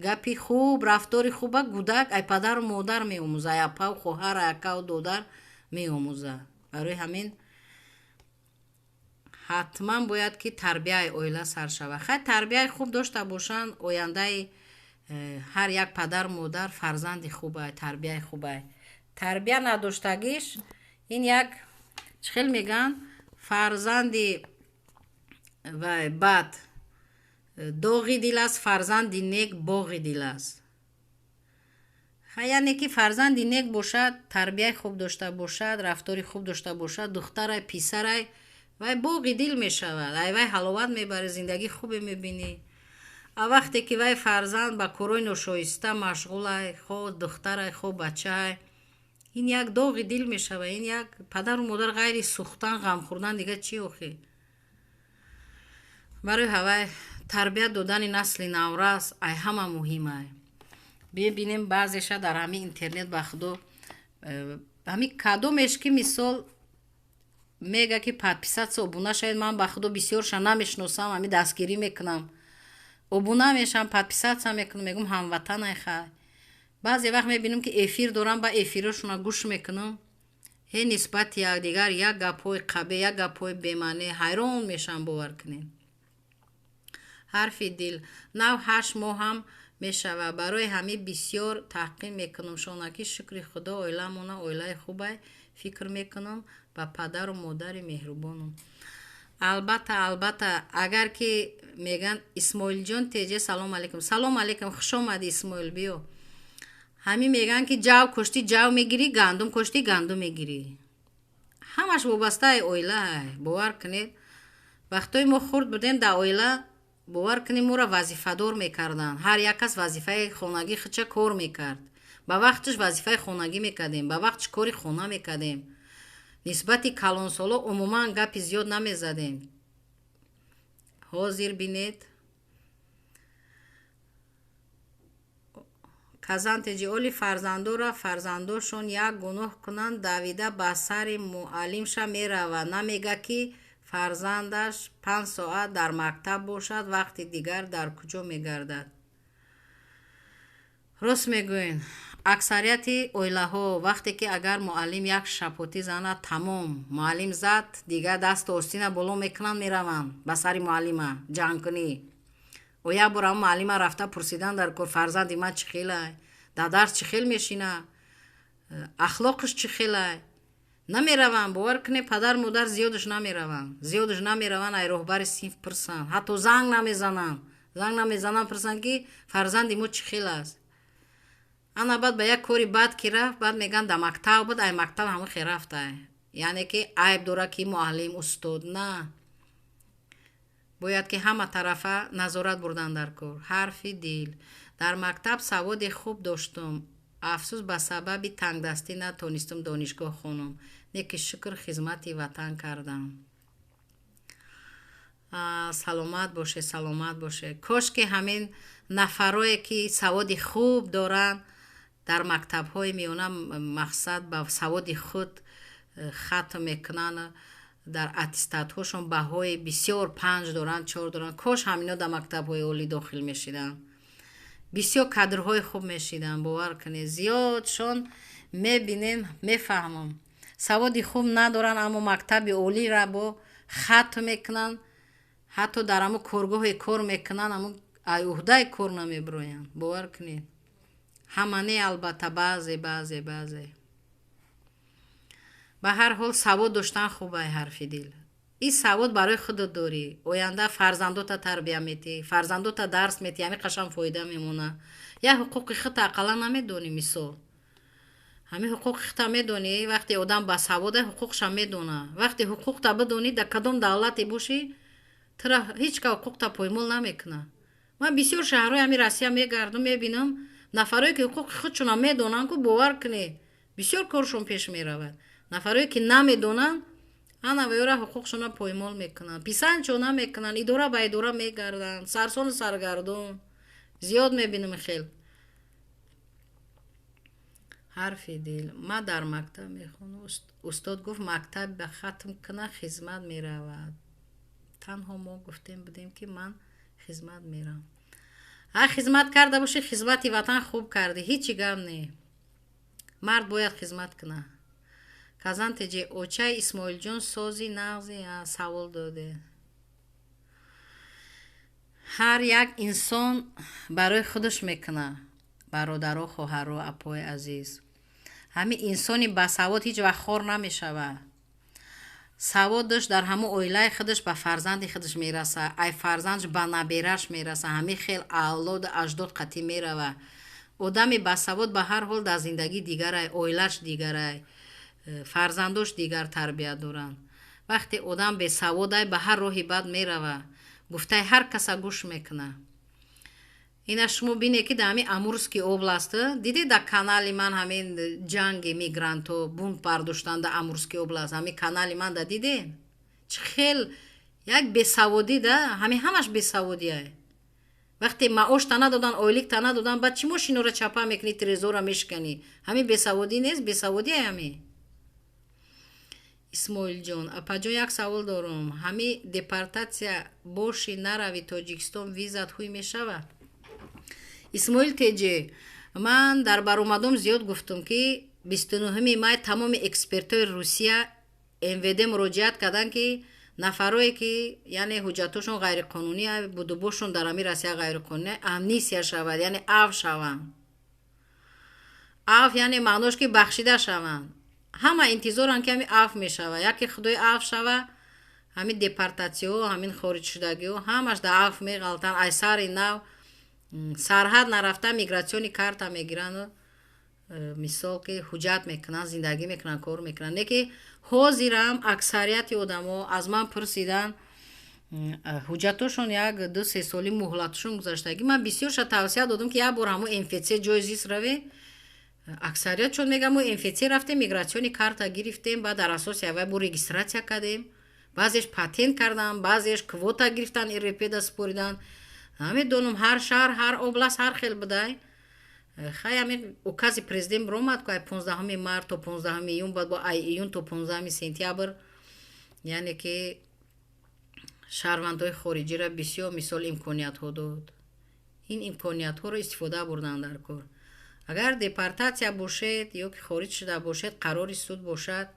A: Гапи хуб, рафтори хуба кӯдак ай падару модар меомӯза, ай апаву хоҳар, ай акаву додар меомӯза. Барои ҳамин ҳатман бояд, ки тарбияи оила сар шавад. Хай, тарбияи хуб дошта бошанд, ояндаи ҳар як падару модар фарзанди хубай, тарбияи хубай. Тарбия надоштагиш ин як, чӣ хел мегӯянд, фарзанди вай бад доғи дил аст, фарзанди нек боғи дил аст. Яъне ки фарзанди нек бошад, тарбияи хуб дошта бошад, рафтори хуб дошта бошад, духтарай, писарай, вай боғи дил мешавад. Ай вай ҳаловат мебарӣ, зиндагии хубе мебинӣ. А вақте ки вай фарзанд ба корҳои ношоиста машғулай, хоҳ духтарай, хоҳ бачаай, ин як доғи дил мешавад. Ин як падару модар ғайри сӯхтан, ғам хӯрдан дига чӣ охӣ? Барои ҳавай тарбият додани насли наврас ай ҳама муҳимай. Бибинем, баъзеша дар ҳамин интернет, ба Худо, ҳамин кадомеш ки, мисол, мега, ки подписаться, обуна шавед, ман, ба Худо, бисёрша намешиносам. Ҳамин дастгирӣ мекунам, обуна мешавам, подписаться мекунам, мегӯм, ҳамватанай. Хай, баъзе вақт мебинам, ки эфир дорам, ба эфирошона гӯш мекунам, ҳе нисбати якдигар як гапҳои қабеҳ, як гапҳои бемаъне, ҳайрон мешавам, бовар кунед. Ҳарфи дил: нав 8 моҳам мешавад, барои ҳамин бисёр таҳқиқ мекунам шонаки. Шукри Худо, оиламона оилаи хубай. Фикр мекунам ба падару модари меҳрубонам. Албатта, албатта, агар ки мегӯянд. Исмоилҷон теҷе, салом алейкум. Салом алейкум, хуш омадӣ, Исмоил, биё. Ҳамин мегӯянд, ки ҷав коштӣ, ҷав мегирӣ, гандум коштӣ, гандум мегирӣ. Ҳамаш вобастаи оилаай, бовар кунед. Вақтҳои мо хурд будем, дар оила, бовар кунед, моро вазифадор мекарданд. Ҳар як кас вазифаи хонагӣ худша кор мекард. Ба вақташ вазифаи хонагӣ мекардем, ба вақташ кори хона мекардем. Нисбати калонсоло умуман гапи зиёд намезадем. Ҳозир бинед. Казантеҷи оли фарзандора, фарзандошон як гуноҳ кунанд, давида ба сари муаллимша меравад. Намега, ки фарзандаш 5 соат дар мактаб бошад, вақти дигар дар куҷо мегардад. Рост мегӯед. Аксарияти оилаҳо, вақте ки агар муаллим як шапотӣ занад, тамом, муаллим зад, дигар дасту остина боло мекунанд, мераванд ба сари муаллима ҷангкунӣ. О, як бор ҳам муаллима рафта пурсидан дар кор: фарзанди ман чӣ хелай, дар дарс чӣ хел мешина, ахлоқаш чӣ хелай? Намераванд, бовар кунед, падару модар зиёдаш намераванд, зиёдаш намераванд ай роҳбари синф пурсанд. Ҳатто занг намезананд, занг намезананд пурсанд, ки фарзанди мо чӣ хел аст. Ана баъд ба як кори бад ки рафт, баъд мегӯянд, дар мактаб буд, ай мактаб ҳамон хел рафтай. Яъне ки айб дорад, ки муаллим, устод на. Бояд ки ҳама тарафа назорат бурдан дар кор. Ҳарфи дил: дар мактаб саводи хуб доштум. Афсӯс, ба сабаби тангдастӣ натонистум донишгоҳ хонам. Не ки шукр, хизмати ватан кардам. Саломат бошед, саломат бошед. Кош ки ҳамин нафарое ки саводи хуб доранд, дар мактабҳои миёна, мақсад, ба саводи худ хатм мекунанд, дар аттестатҳошон баҳои бисёр, 5 доранд, 4 доранд, кош ҳамино дар мактабҳои олӣ дохил мешиданд, бисёр кадрҳои хуб мешиданд, бовар кунед. Зиёдшон мебинем, мефаҳмам, саводи хуб надоранд, аммо мактаби олиро бо хатм мекунанд, ҳатто дар ҳамун коргоҳе кор мекунанд, ҳамун ай уҳдаи кор намебироянд, бовар кунед. Ҳама не, албатта, баъзе, баъзе, баъзе. Ба ҳар ҳол, савод доштан хуб ай. Ҳарфи дил: ин савод барои худат дорӣ, оянда фарзандота тарбия метиҳӣ, фарзандота дарс метиҳӣ, ҳамин қашан фоида мемонад. Як ҳуқуқи худта ақаллан намедонӣ, мисол, ҳамин ҳуқуқи худта медонӣ. Вақте одам ба савода, ҳуқуқша медонад. Вақте ҳуқуқта бидонӣ, дар кадом давлате бошӣ. Тура ҳеҷ ка ҳуқуқта поймол намекунад. Ман бисёр шаҳрҳои ҳамин Россия мегардам, мебинам, нафарое ки ҳуқуқи худшонам медонанд ку, бовар кунед, бисёр коршон пеш меравад. Нафарое ки намедонанд, ана ваёра ҳуқуқшона поймол мекунанд, писандшона мекунанд, идора ба идора мегарданд, сарсону саргардон. Зиёд мебинам хел. Ҳарфи дил. Ман дар мактаб мехонам. Устод гуфт, мактаб ба хатм куна, хизмат меравад. Танҳо мо гуфтем будем, ки ман хизмат мерам. Ҳар хизмат карда бошӣ, хизмати ватан хуб кардӣ, ҳечи гап не. Мард бояд хизмат кунад. Казан теҷе очаи Исмоилҷон сози нағзи савол доде. Ҳар як инсон барои худаш мекунад. Бародаро, хоҳаро, апои азиз. Ҳамин инсони басавод ҳеҷ вақт хор намешавад. Саводаш дар ҳамон оилаи худаш ба фарзанди худаш мераса, ай фарзандаш ба набераш мераса, ҳамин хел авлоду аҷдод қатъӣ мерава. Одами басавод ба ҳар ҳол дар зиндагӣ дигарай, оилаш дигарай, фарзандош дигар тарбия доранд. Вақте одам бесаводай, ба ҳар роҳи бад мерава, гуфтаи ҳар каса гӯш мекунад. Ина шумо бинед, ки дар ҳамин Амурский област дидед, дар канали ман ҳамин ҷанги мигрантҳо, бунт бардоштан дар Амурский област, ҳамин канали ман да дидед? Чӣ хел як бесаводӣ да, ҳамин ҳамаш бесаводиай. Вақте маошта надодан, ойликта надодан, баъд чӣ мошинора чапа мекунӣ, трезора мешиканӣ? Ҳамин бесаводӣ нест, бесаводиай ҳамин. Исмоилҷон, апаҷон, як савол дорам. Ҳамин депортатсия бошӣ нарави Тоҷикистон, визат ҳуй мешавад? Исмоил Теҷе, ман дар баромадом зиёд гуфтам, ки 29 май тамоми экспертҳои Русия МВД муроҷиат карданд, ки нафарое ки, яъне, ҳуҷҷатҳошон ғайриқонунӣ, будубошон дар ҳамин Россия ғайриқонунӣ, амнистия шавад, яъне афв шаванд. Афв, яъне маънош ки бахшида шаванд. Ҳама интизоранд, ки ҳамин афв мешавад. Яке худои афв шава, ҳамин депортатсияҳо, ҳамин хориҷшудагиҳо ҳамаш дар афв меғалтанд. Ай сари нав сарҳад нарафта миграционный карта мегиранд, мисол ки ҳуҷҷат мекунанд, зиндагӣ мекунанд, кор мекунанд. Не ки ҳозирам аксарияти одамо аз ман пурсиданд, ҳуҷҷатошон як ду се соли муҳлатшон гузаштагӣ. Ман бисёрша тавсия додам, ки як бор ҳамун МФЦ ҷои зист раве. Аксарият чон мегӯям, мо МФЦ рафтем, миграционный карта гирифтем, баъд дар асоси аввай бо регистрация кардем. Баъзеш патент карданд, баъзеш квота гирифтанд, РВП да супориданд. Намедонам, ҳар шаҳр, ҳар област ҳар хел будай. Хай, ҳамин укази президент биромад ку, ай 15 март то 15 июн, баъд бо ай июн то 15 сентябр, яъне ки шаҳрвандҳои хориҷиро бисёр, мисол, имкониятҳо дод. Ин имкониятҳоро истифода бурданд дар кор. Агар депортатсия бошед ё ки хориҷ шуда бошед, қарори суд бошад,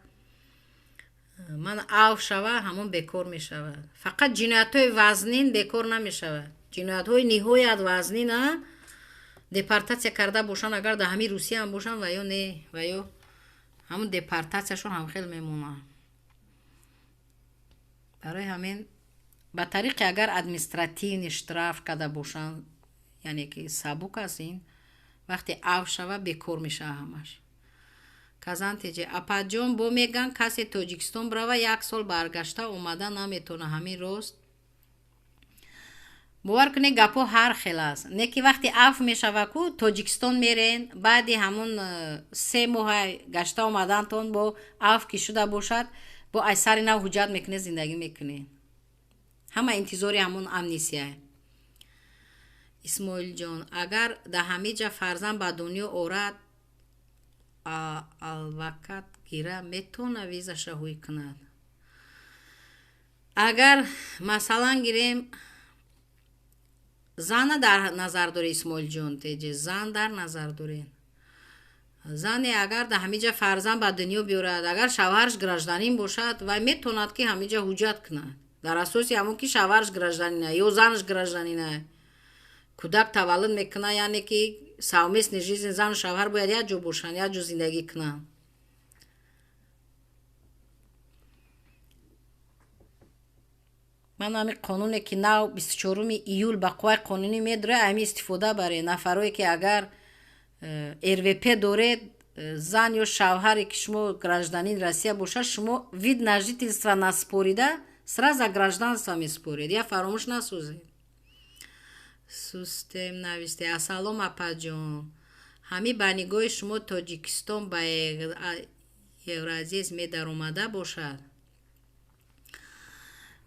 A: ман афв шава, ҳамон бекор мешавад. Фақат ҷиноятҳои вазнин бекор намешавад. Ҷиноятҳои ниҳоят вазнин, депортатсия карда бошанд, агар дар ҳамин Русияам бошанд ва ё не, ва ё ҳамун депортатсияшон ҳамхел мемонад. Барои ҳамин ба тариқи агар административный штраф карда бошанд, яъне ки сабук аст ин, вақте афв шава, бекор мешавад ҳамаш. Казантеҷе, апаҷон, бо мегӯянд, касе Тоҷикистон бирава, як сол баргашта омада наметавонад, ҳамин рост? Бовар кунед, гапҳо ҳар хел аст. Не ки вақте афв мешава ку, Тоҷикистон мерен, баъди ҳамун 3 моҳа гашта омадантон, бо афв ки шуда бошад, бо ай сари нав ҳуҷҷат мекунед, зиндагӣ мекунед. Ҳама интизори ҳамун амнистия. Исмоилҷон, агар дар ҳамин ҷа фарзанд ба дунё орад, адвокат гира метавона визаша ҳуй кунад? Агар, масалан, гирем, зана дар назар доред, Исмоилҷон теҷе, зан дар назар доред. Зане агар дар ҳамин ҷа фарзанд ба дунё биёрад, агар шавҳараш гражданин бошад, вай метавонад, ки ҳамин ҷа ҳуҷҷат кунад дар асоси ҳамон ки шавҳараш гражданина ё занаш гражданина. Кӯдак таваллуд мекунад, яъне ки совместный жизнь, зану шавҳар бояд як ҷо бошанд, як ҷо зиндагӣ кунанд. Ман ҳамин қонуне ки нав 24 июл ба қувваи қонунӣ медорад, ҳамин истифода баред. Нафарое ки агар РВП доред, зан ё шавҳаре ки шумо гражданин Россия бошад, шумо вид на жительство наспорида Сразу гражданство месупоред, я фаромӯш насозед. Сустем нависте: ассалом, апаҷон, ҳамин ба нигоҳи шумо Тоҷикистон ба Евразиес медаромада бошад?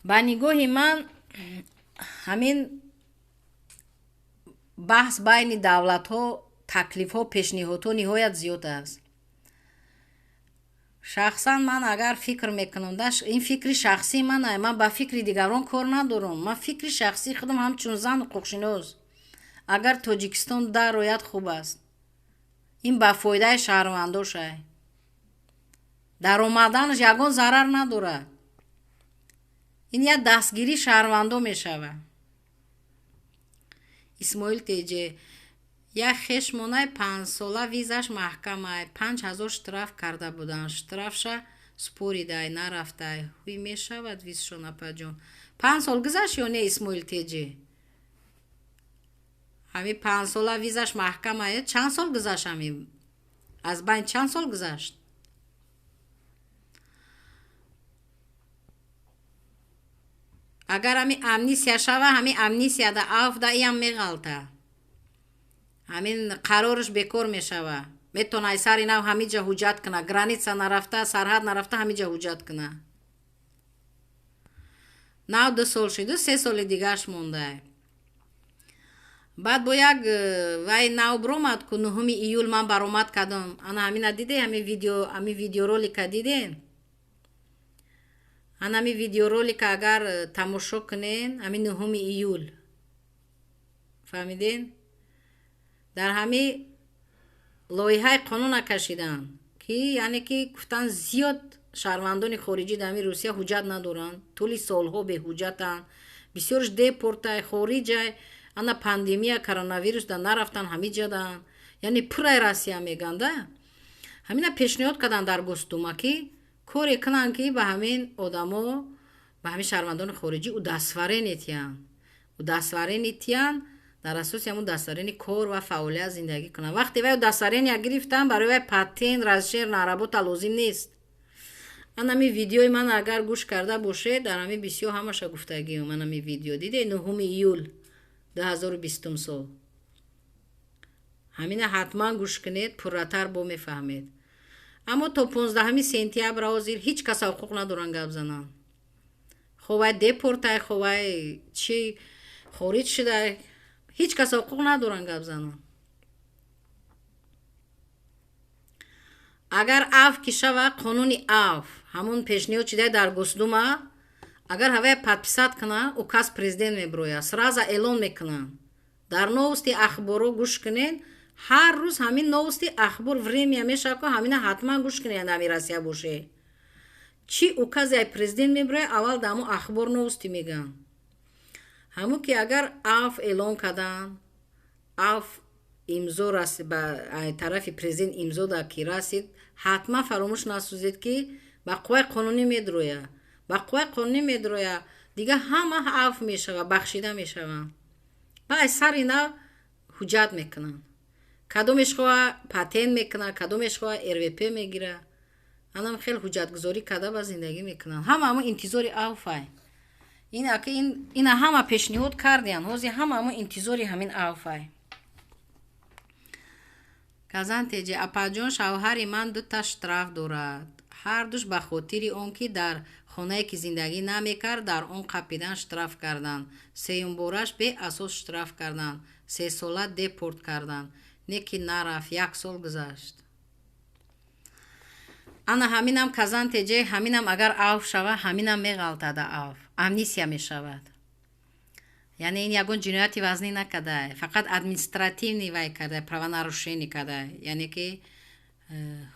A: Ба нигоҳи ман, ҳамин баҳс байни давлатҳо, таклифҳо, пешниҳодҳо ниҳоят зиёд аст. Шахсан ман агар фикр мекунам, ин фикри шахсии ман, ман ба фикри дигарон кор надорам, ман фикри шахсии худам ҳамчун зан ҳуқуқшинос, агар Тоҷикистон дарояд, хуб аст, ин ба фоидаи шаҳрвандошай. Даромаданаш ягон зарар надорад, ин як дастгирии шаҳрвандо мешавад. Исмоил Теҷе: як хешмонаи 5-сола визаш маҳкамай, 5000 штраф карда буданд, штрафша споридай, нарафтай, ҳуй мешавад визшон, апаҷон? 5 сол гузашт ё не, Исмоил Теҷе? Ҳамин 5-сола визаш маҳкамай, чанд сол гузашт? Ҳамин аз байн чанд сол гузашт? Агар ҳамин амнистия шава, ҳамин амнистияда, афвда иам меғалта, ҳамин қарораш бекор мешава, метавона ай сари нав ҳамиҷа ҳуҷҷат куна, граница нарафта, сарҳад нарафта, ҳамиҷа ҳуҷҷат куна. Нав 2 сол шиду 3 соли дигааш мондай. Баъд бо як вай нав биромад ку, 9 июл ман баромад кардам. Ана ҳамина диде, ҳамин видео, ҳамин видеоролика дидем? Ана ҳамин видеоролика агар тамошо кунен, ҳамин 9 июл, фаҳмиден, дар ҳамин лоиҳаи қонуна кашиданд, ки яъне ки гуфтанд, зиёд шаҳрвандони хориҷӣ дар ҳамин Русия ҳуҷҷат надоранд, тӯли солҳо беҳуҷҷатанд, бисёрш депортай, хориҷай, ана пандемия коронавирус да нарафтан, ҳамиҷадан, яъне пурай Россия меганда. Ҳамина пешниҳод карданд дар Госдума, ки коре кунанд, ки ба ҳамин одамо, ба ҳамин шаҳрвандони хориҷӣ удостоверение тиянд, дар асоси ҳамун удостоверение кор ва фаъолият зиндагӣ кунанд. Вақте вай удостоверения гирифтанд, барои вай патент, разрешение на работа лозим нест. Ан ҳами видеои ман агар гӯш карда бошед, дар ҳамин бисёр ҳамаша гуфтагиам. Ан ҳами видео диде, 9 июл 2020-ум сол, ҳамина ҳатман гӯш кунед, пурратар бо мефаҳмед. Аммо то 15 сентябр ҳозир ҳеҷ каса ҳуқуқ надоранд гап зананд. Хо вай депортай, хо вай чи хориҷ шудай, ҳеҷ кас ҳуқуқ надоранд гап зананд. Агар афв ки шава, қонуни афв, ҳамун пешниҳод шудай дар Госдума, агар ҳавая подписать куна, указ президент мебирояд, сразу эълон мекунанд дар новости, ахборо гӯш кунед. Ҳар рӯз ҳамин новости, ахбор, Время мешава ку, ҳамина ҳатман гӯш кунед. Ҳами Россия боше, чӣ укази ай президент мебирояд, аввал дар ҳамун ахбор, новости мегӯянд. Ҳамун ки агар афв эълон карданд, афв имзо ба тарафи президент имзо да ки расид, ҳатман фаромӯш насозед, ки ба қувваи қонунӣ медрояд, ба қувваи қонунӣ медрояд. Дигар ҳама афв мешавад, бахшида мешаванд ва аз сари нав ҳуҷҷат мекунанд. Кадомеш хоҳа патент мекунад, кадомеш хоҳа РВП мегирад, анам хел ҳуҷҷатгузорӣ карда ба зиндагӣ мекунанд. Ҳама ҳамо интизори афвай. Ина ҳама пешниҳод кардиянд, ҳозир ҳама ҳамо интизори ҳамин афвай. Казан Теҷи: апаҷон, шавҳари ман дута штраф дорад, ҳардуш ба хотири он ки дар хонае ки зиндагӣ намекард, дар он қапидан штраф карданд. Сеюмбораш беасос штраф карданд, 3-сола депорт карданд, не ки нарафт, як сол гузашт. Ана ҳаминам, Казан Теҷе, ҳаминам агар афв шава, ҳаминам меғалтада, афв, амнистия мешавад. Яъне ин ягон ҷинояти вазнӣ накардай, фақат административный вай кардай, правонарушение кардай, яъне ки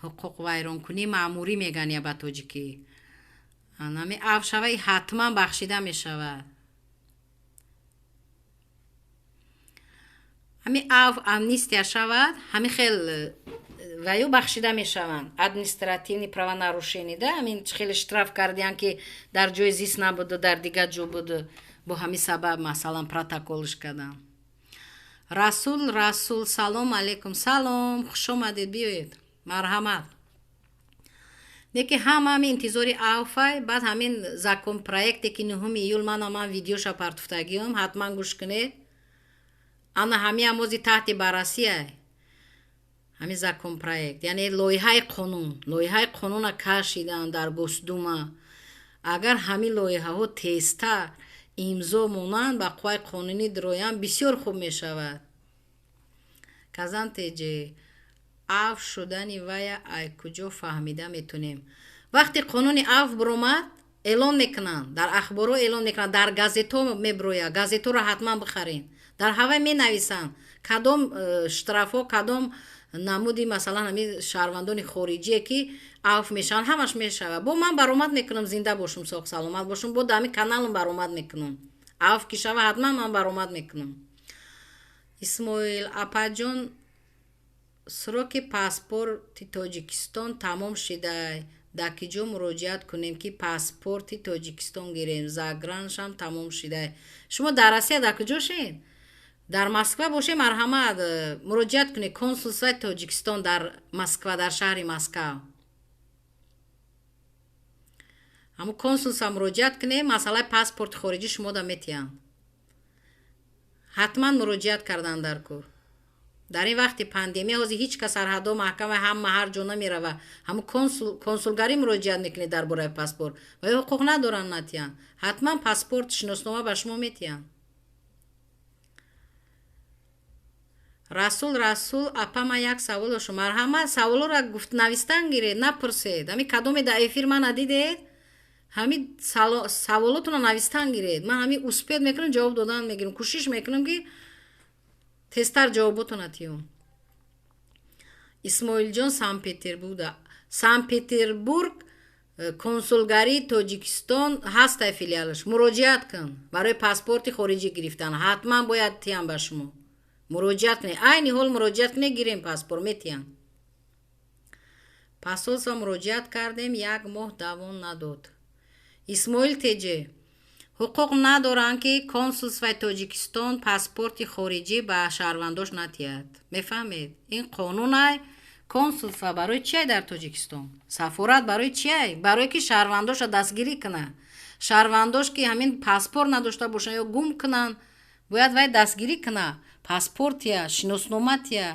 A: ҳуқуқ вайронкунии маъмурӣ мегӯянд я ба тоҷикӣ. Ҳами афв шава, ҳатман бахшида мешавад. Ҳами афв, амнистия шавад, ҳами хел ваю бахшида мешаванд. Административный правонарушение да, ҳамин хеле штраф кардиян, ки дар ҷои зист набуду, дар дигар ҷо буду, бо ҳамин сабаб, масалан, протоколш кардам. Расул, Расул, салом алейкум. Салом, хушомадед, биёед, марҳамат. Не ки ҳама ҳамин интизори авфай. Баъд ҳамин законопроекте, ки 9 июл ман видеоша партуфтагиём, ҳатман гӯш кунед. Ана ҳамиам ози таҳти баррасиай, ҳамин законопроект, яъне лоиҳаи қонун. Лоиҳаи қонуна кашиданд дар Госдума. Агар ҳамин лоиҳаҳо тезтар имзо монанд, ба қувваи қонунӣ дироянд, бисёр хуб мешавад. Казан теҷе, афв шудани вая ай куҷо фаҳмида метонем? Вақте қонуни афв биромад, эълон мекунанд, дар ахборҳо эълон мекунанд, дар газетҳо мебирояд. Газетҳоро ҳатман бихарен. Дар ҳавай менависанд, кадом штрафҳо, кадом намуди, масалан, ҳамин шаҳрвандони хориҷие, ки афв мешаванд, ҳамаш мешавад. Бо ман баромад мекунам, зинда бошум, соғ саломат бошум, бо дар ҳамин каналам баромад мекунам. Афв ки шава, ҳатман ман баромад мекунам. Исмоил апаҷон, сроки паспорти Тоҷикистон тамом шидай, дар ки ҷо муроҷиат кунем, ки паспорти Тоҷикистон гирем? Заграншам тамом шидай. Шумо дар Россия дар куҷо шед? Дар Москва бошед, марҳамат, муроҷиат кунед консулствои Тоҷикистон дар Москва, дар шаҳри Москав. Ҳамун консулства муроҷиат кунед, масъалаи паспорти хориҷӣ шумода метиҳанд. Ҳатман муроҷиат кардан дар кор. Дар ин вақти пандемия ҳозир ҳеҷ кас, сарҳадҳо маҳкама, ҳама ҳар ҷо намерава. Ҳамун консулгарӣ муроҷиат мекунед дар бораи паспорт ва ё ҳуқуқ надоранд натиҳанд. Ҳатман паспорт, шиноснома ба шумо метиҳанд. Расул, Расул апа, ман як савол доштам. Марҳамат, саволоро гуфт навистан гиред, напурсед. Ҳамин кадоме дар эфир мана дидед, ҳамин саволотонро навистан гиред. Ман ҳамин успеть мекунам, ҷавоб додан мегирам, кӯшиш мекунам, ки тезтар ҷавоботонро тиём. Исмоилҷон, Санкт Петербург, Санкт Петербург консулгарии Тоҷикистон ҳастай филиалаш, муроҷиат кун барои паспорти хориҷӣ гирифтан. Ҳатман бояд тиям ба шумо. Муроҷиат кунед, айни ҳол муроҷиат кунед, гирем паспорт, метиҳанд. Посольство муроҷиат кардем, як моҳ давом надод. Исмоил теҷе, ҳуқуқ надоранд, ки консулствои Тоҷикистон паспорти хориҷӣ ба шаҳрвандош натиҳад. Мефаҳмед, ин қонунай. Консулство барои чиай дар Тоҷикистон? Сафорат барои чиай? Барое ки шаҳрвандоша дастгирӣ кунад. Шаҳрвандош, ки ҳамин паспорт надошта бошанд ё гум кунанд, бояд вай дастгирӣ кунад, паспортия, шиносноматия.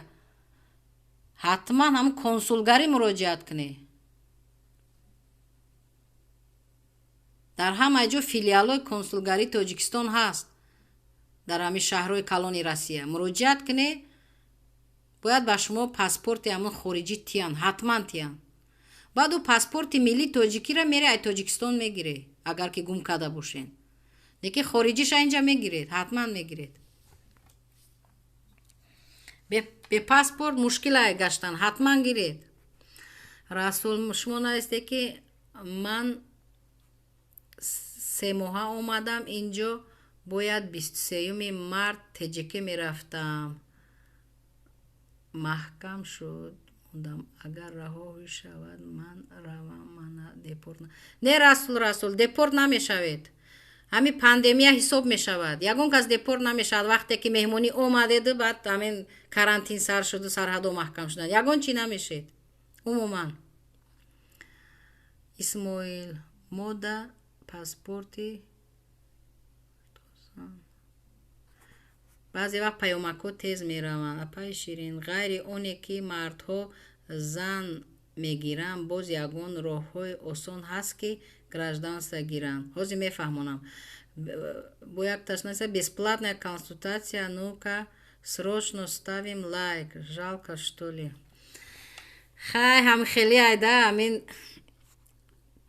A: Ҳатман ҳамн консулгарӣ муроҷиат кунед. Дар ҳамаи ҷо филиалҳои консулгарии Тоҷикистон ҳаст, дар ҳамин шаҳрҳои калони Россия. Муроҷиат кунед, бояд ба шумо паспорти ҳамун хориҷӣ тиҳанд, ҳатман тиҳанд. Баъд ӯ паспорти миллии тоҷикиро мере, ай Тоҷикистон мегире, агар ки гум карда бошед. Лекин хориҷиша инҷа мегиред, ҳатман мегиред. Бе паспорт мушкилай гаштан, ҳатман гиред. Расул, шумо нависте, ки ман 3 моҳа омадам инҷо, бояд 23 март ТЖК мерафтам, маҳкам шуд, мондам. Агар раҳо шавад, ман равам, мана депорт? Не, Расул, Расул, депорт намешавед. Ҳамин пандемия ҳисоб мешавад, ягон кас депорт намешавад. Вақте ки меҳмонӣ омадеду, баъд ҳамин карантин сар шуду сарҳадҳо маҳкам шуданд, ягон чӣ намешед умуман. Исмоил, мода паспорти. Баъзе вақт паёмакҳо тез мераванд. Апаи Ширин, ғайри оне ки мардҳо зан мегиранд, боз ягон роҳҳои осон ҳаст, ки гражданство гиранд? Ҳозир мефаҳмонам. Бо як ташнаса бесплатная консультация. Ну-ка, срочно ставим лайк. Жалко, что ли? Хай, ҳам хеле айда. Ҳамин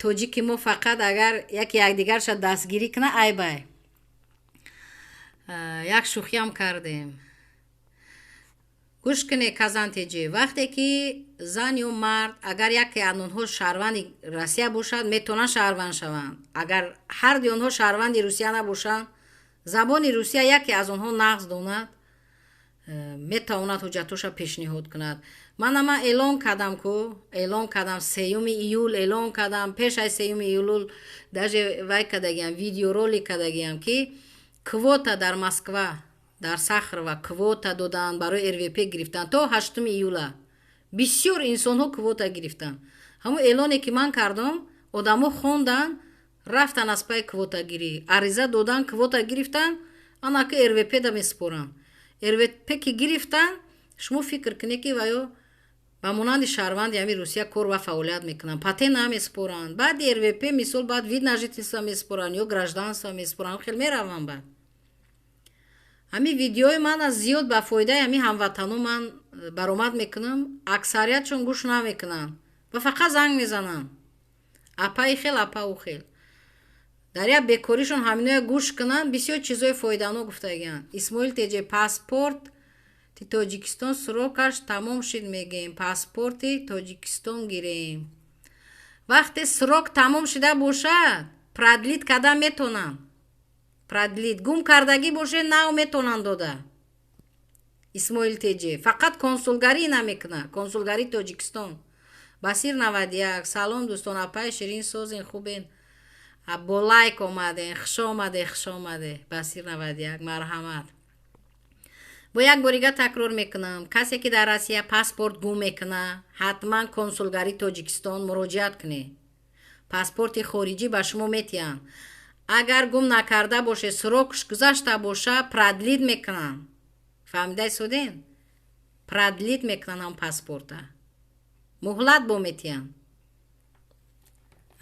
A: тоҷики мо фақат агар яке якдигарша дастгирӣ кунад, айбай. Як шӯхиам кардем. Гӯш кунед, Казантеҷи, вақте ки зан ё мард, агар яке аз онҳо шаҳрванди Россия бошад, метавонанд шаҳрванд шаванд. Агар ҳарди онҳо шаҳрванди Русия набошанд, забони Русия яке аз онҳо нағз донад, метавонад ҳуҷҷатҳоша пешниҳод кунад. Мана, ман эълон кардам ку, эълон кардам, 3 июл эълон кардам. Пеш аз 3 июл даже вай кардагиам, видеоролик кардагиам, ки квота дар Москва, дар Сахарова квота доданд барои РВП гирифтан то 8 июла. Бисёр инсонҳо квота гирифтанд. Ҳамун эълоне ки ман кардам, одамо хондан, рафтан аз пай квотагирӣ, ариза додан, квота гирифтан, анаки РВП да месупоранд. РВП ки гирифтан, шумо фикр кунед, ки ваё ба монанди шаҳрванди ҳамин Русия кор ва фаъолият мекунанд, патент намесупоранд. Баъди РВП, мисол, баъд вид на жительство месупоранд ё гражданство месупоранд, хел мераванд. Баъд ҳамин видеои ман аз зиёд ба фоидаи ҳамин ҳамватано ман баромад мекунам, аксариятшон гӯш намекунанд ва фақат занг мезананд: апаи хел, апа ӯ хел. Дар як бекоришон ҳаминоя гӯш кунанд, бисёр чизҳои фоиданок гуфтагианд. Исмоил Теҷе, паспорти Тоҷикистон срокаш тамом шид, мегӯем, паспорти Тоҷикистон гирем. Вақте срок тамом шида бошад, продлить карда метонанд. Продлить гум кардагӣ боше, нав метонанд дода. Исмоил Теҷе, фақат консулгарӣ намекунад, консулгарии Тоҷикистон. Басир 91, салом, дӯстон, апаи Ширин, созен, хубен? Бо лайк омаден, хуш омаде, хуш омаде. Басир 91, марҳамат. Бо як борига такрор мекунам: касе ки дар Россия паспорт гум мекунад, ҳатман консулгарии Тоҷикистон муроҷиат кунед, паспорти хориҷӣ ба шумо метиҳанд. Агар гум накарда боше, срокш гузашта боша, продлить мекунанд. Фаҳмидаи соден? Продлить мекунанд, ҳам паспорта муҳлат бо метиҳанд.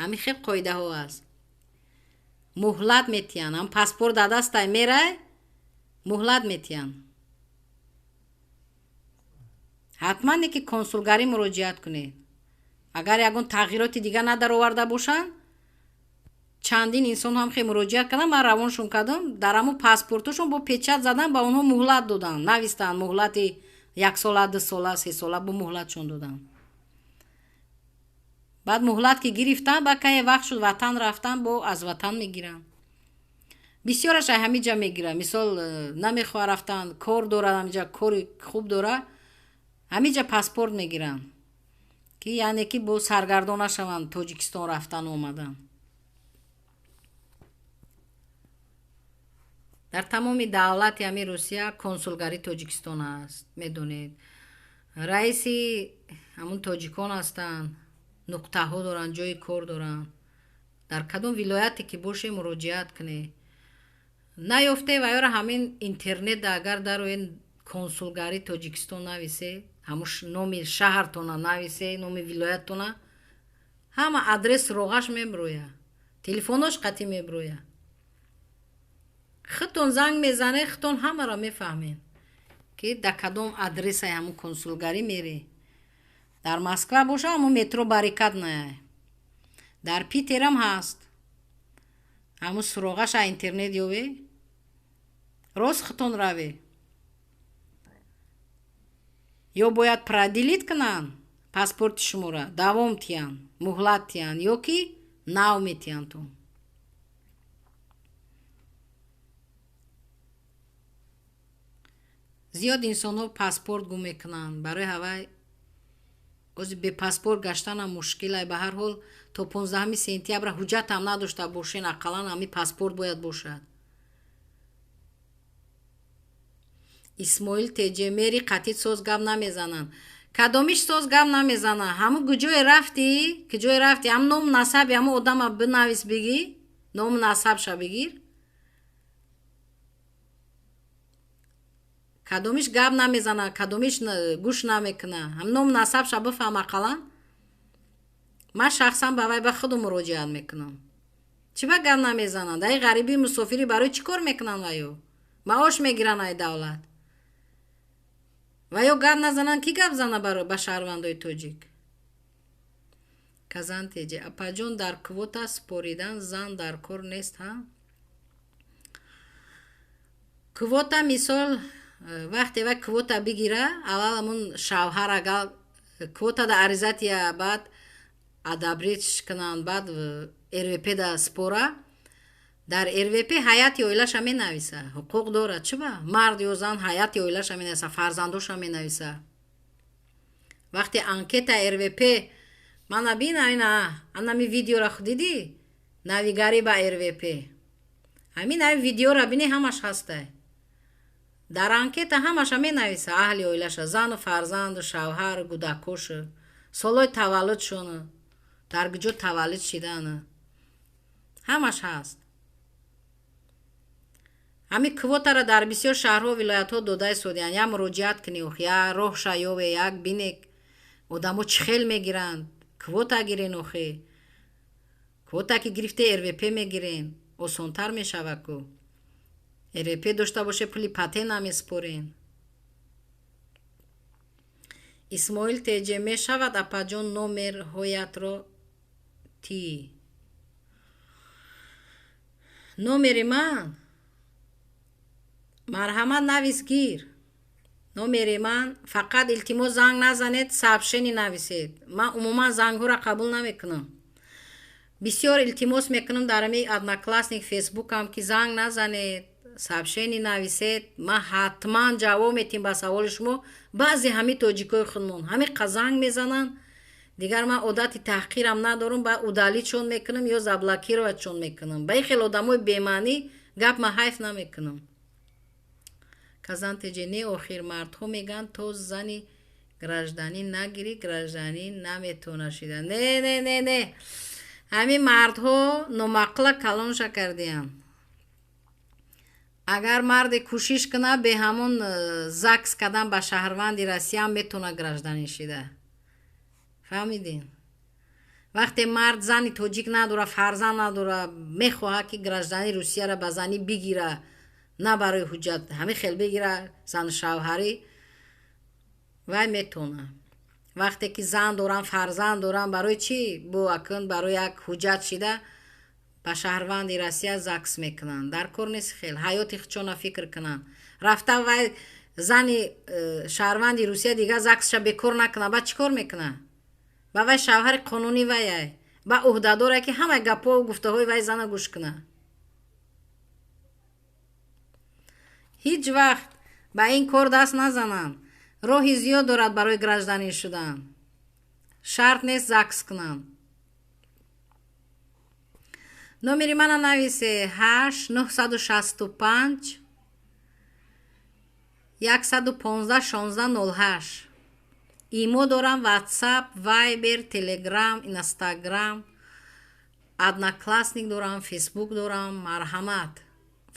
A: Ҳамин хел қоидаҳо аст. Муҳлат метиҳанд, ҳам паспорт дар дастай мерай, муҳлат метиҳанд. Ҳатман ки консулгарӣ муроҷиат кунед, агар ягон тағйироти дига надароварда бошанд. Чандин инсон ҳам хе муроҷиат карданд, ман равоншон кардам, дар ҳамун паспортошон бо печать задан, ба онҳо муҳлат доданд, навистанд муҳлати яксола, 2 сола, 3 сола, бо муҳлатшон доданд. Баъд муҳлат ки гирифтанд, баъд кае вақт шуд ватан рафтан, бо аз ватан мегиранд. Бисёраш ай ҳамиҷа мегирад. Мисол, намехоҳа рафтан, кор дорад ҳамиҷа, кори хуб дорад, ҳамиҷа паспорт мегиранд, ки яъне ки бо саргардон нашаванд Тоҷикистон рафтану омадан. Дар тамоми давлати ҳамин Русия консулгарии Тоҷикистон аст, медонед, раиси ҳамун тоҷикон ҳастанд, нуқтаҳо доранд, ҷои кор доранд. Дар кадом вилояте ки боше, муроҷиат кунед. Наёфте ва ёра ҳамин интернет агар дароед, консулгарии Тоҷикистон нависе, ҳамун номи шаҳртона нависе, номи вилояттона, ҳама адрес роғаш мебироя, телефонош қатъӣ мебироя. Худтон занг мезанед, худтон ҳамаро мефаҳмед, ки дар кадом адресаи ҳамун консулгарӣ мере. Дар Москва боша, ҳамун метро Баррикадная. Дар Питерам ҳаст, ҳамун суроғаша интернет ёве, рост худтон раве. Ё бояд продлить кунанд паспорти шуморо, давом тиҳанд, муҳлат тиҳанд, ё ки нав метиҳанд ту. Зиёд инсонҳо паспорт гум мекунанд. Барои ҳавай ози бепаспорт гаштанам мушкилай. Ба ҳар ҳол, то 15 сентябра ҳуҷҷатам надошта бошен, ақаллан ҳамин паспорт бояд бошад. Исмоил Теҷе, мери қатъи соз гап намезананд. Кадомиш соз гап намезананд? Ҳамун куҷое рафтӣ, куҷое рафтӣ, ҳам ному насаби ҳамун одама бинавис, бигӣ, ному насабша бигир. Кадомиш гап намезана, кадомиш гӯш намекуна, ҳам ному насабша бифаҳм ақаллан. Ман шахсан ба вай ба худу муроҷиат мекунам. Чӣ ба гап намезананд? Дар ғарибӣ, мусофирӣ барои чӣ кор мекунанд? Ваё маош мегиранд ай давлат. Ва ё гап назананд, кӣ гап зана ба шаҳрвандои тоҷик? Казан Теҷе, апаҷон, дар квота споридан зан дар кор нест? Ҳа, квота, мисол, вақте вай квота бигира, аввал ҳамун шавҳар агар квота да ариза тия, баъд одобрить кунанд, баъд РВП да спора. Дар РВП ҳайати оилаша менависа, ҳуқуқ дорад. Чӣ ба мард ё зан, ҳайати оилаша менависа, фарзандоша менависа. Вақте анкета РВП мана бина, ина анами видеора дидӣ, навигарӣ ба РВП, ҳамин ҳамин видеора бини, ҳамаш ҳастай. Дар анкета ҳамаша менависа: аҳли оилаша, зану фарзанду шавҳару гудакошу, солҳои таваллудшону. Дар куҷо таваллуд шидана, ҳамаш ҳаст. Ҳамин квотаро дар бисёр шаҳрҳо, вилоятҳо дода истодиянд. Як муроҷиат кунӣ, ох, як роҳша ёве, як бинек, одамо чӣ хел мегиранд. Квота гирен, охе. Квота ки гирифте, РВП мегирен, осонтар мешавад ку. РВП дошта боше, пули патент намеспорен. Исмоил Теҷе: мешавад, апаҷон, номерҳоятро тӣ? Номери ман, марҳамат, навис, гир номери ман. Фақат, илтимос, занг назанед, сообщение нависед. Ман умуман зангҳоро қабул намекунам. Бисёр илтимос мекунам дар ами Одноклассник, Фейсбукам, ки занг назанед, сообщение нависед, ман ҳатман ҷавоб метиҳам ба саволи шумо. Баъзе ҳами тоҷикои худмон ҳамин қа занг мезананд. Дигар ман одати таҳқирам надорам, ба удалить шон мекунам ё заблокировать шон мекунам. Ба ин хел одамои бемаънӣ гап ман ҳайф намекунам. Казантеҷе: не, охир мардҳо мегӯянд, то зани гражданин нагирӣ, гражданин наметавона шида. Не, не, не, не, ҳамин мардҳо номаъқула калонша кардиянд. Агар марде кӯшиш кунад, бе ҳамон ЗАГС кардан ба шаҳрванди Россияам метавонад гражданин шида. Фаҳмидин? Вақте мард зани тоҷик надора, фарзанд надора, мехоҳад, ки гражданини Русияро ба занӣ бигира, на барои ҳуҷҷат, ҳамин хел бигира, зану шавҳарӣ, вай метавонад. Вақте ки зан дорам, фарзанд дорам, барои чӣ бо акн барои як ҳуҷҷат шида ба шаҳрванди Россия ЗАГС мекунанд? Дар кор нест. Хел ҳаёти худшона фикр кунанд. Рафта вай зани шаҳрванди Русия дигар ЗАГСша бекор накунад, ба чӣ кор мекунад? Ба вай шавҳари қонунӣ ваяй, ба ӯҳдадоре, ки ҳамаи гапҳову гуфтаҳои вай зана гӯш кунад. Ҳеҷ вақт ба ин кор даст назананд. Роҳи зиёд дорад барои гражданин шудан, шарт нест ЗАГС кунанд. Номери мана нависе: 8 965 115 16 08. Имо дорам, Ватсап, Вайбер, Телеграм, Инстаграм, Одноклассник дорам, Фейсбук дорам. Марҳамат,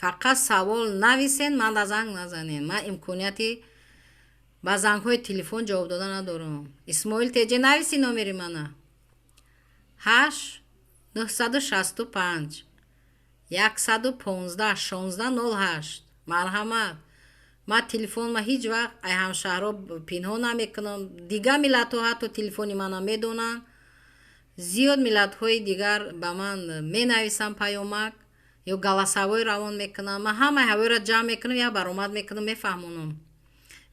A: фақат савол нависен, ман да занг назанен. Ман имконияти ба зангҳои телефон ҷавоб дода надорам. Исмоил Теҷе, нависи номери мана: 8 965 115 16 08. Марҳамат. Ман телефонма ҳеҷ вақт ай ҳамшаҳрҳо пинҳон намекунам. Дигар миллатҳо ҳатто телефони мана медонанд. Зиёд миллатҳои дигар ба ман менависанд паёмак ё голосовой равон мекунам. Ман ҳамаи ҳавоиро ҷамъ мекунам, як баромад мекунам, мефаҳмонам.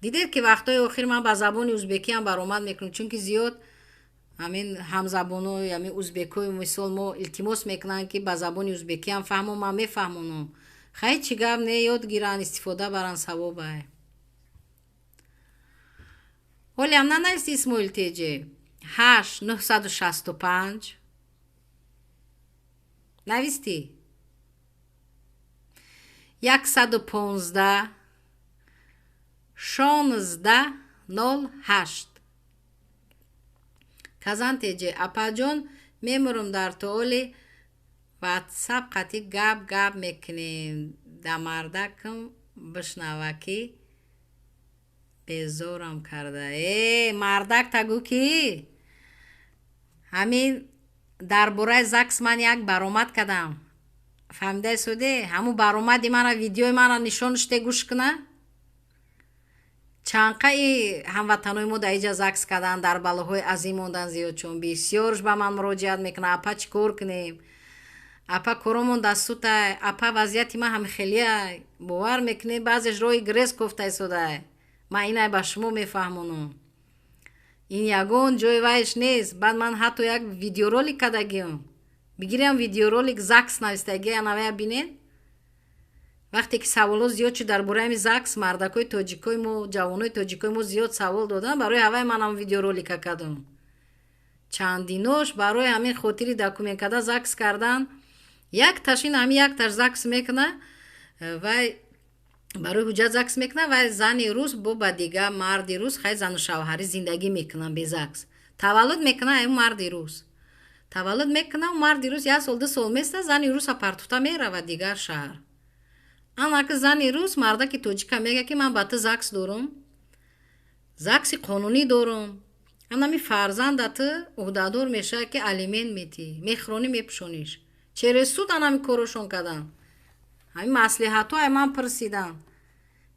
A: Дидед, ки вақтҳои охир ман ба забони узбекиам баромад мекунам, чунки зиёд ҳамин ҳамзабонои ҳамин узбекҳои мисол мо илтимос мекунанд, ки ба забони узбекиам фаҳмон. Ман мефаҳмонам. Хай, чӣ гап не, ёд гиранд, истифода баранд, савобай. Ҳолиам нанависти, Исмоил Теҷе? 8 965 навистӣ? 115 16 08. Казан Теҷе: апаҷон, мемурам, дар толи Ватсап қатӣ гап гап мекунем, дамардакам бишнава, ки безорам карда. Э, мардак тагӯ, ки ҳамин дар бораи ЗАГС ман як баромад кардам. Фаҳмидаи суде? Ҳамун баромади мана, видеои мана нишон шуде, гӯш куна. Чанқаи ҳамватанои мо дар иҷа ЗАГС карданд, дар балоҳои азим мондан зиёд, чун бисёрш ба ман муроҷиат мекунад: апа, чӣ кор кунем, апа, коромон дастсутай, апа, вазъияти ман ҳамихелиай. Бовар мекунед, баъзеш роҳи грез кофта истодай. Ман инай ба шумо мефаҳмонам, ин ягон ҷои вайш нест. Баъд ман ҳатто як видеоролик кардагиам. Бигирам видеоролик, ЗАГС навистагия, навая бинед. Вақте ки саволҳо зиёд шуд дар бораи ҳами ЗАГС, мардакои тоҷикои мо, ҷавонои тоҷикои мо зиёд савол доданд, барои ҳавай манам видеоролика кардам. Чандинош барои ҳамин хотири документ карда ЗАГС кардан. Якташ ин ҳами, якташ ЗАГС мекуна, вай барои ҳуҷҷат ЗАГС мекуна. Вай зани рус бо ба дига марди рус, хай, зану шавҳарӣ зиндагӣ мекунанд, бе ЗАГС таваллуд мекуна. Ай марди рус Таваллуд мекунам, марди рус як сол, 2 сол места, зани руса партуфта меравад дигар шаҳр. Анаки зани рус мардаки тоҷика мега, ки ман ба ту ЗАГС дорум, ЗАГСи қонунӣ дорум. Анами фарзанда ту уҳдадор мешавад, ки алимент метӣ, мехӯронӣ, мепӯшониш. Через суд анами корошон карданд. Ҳамин маслиҳатҳое ман пурсидам.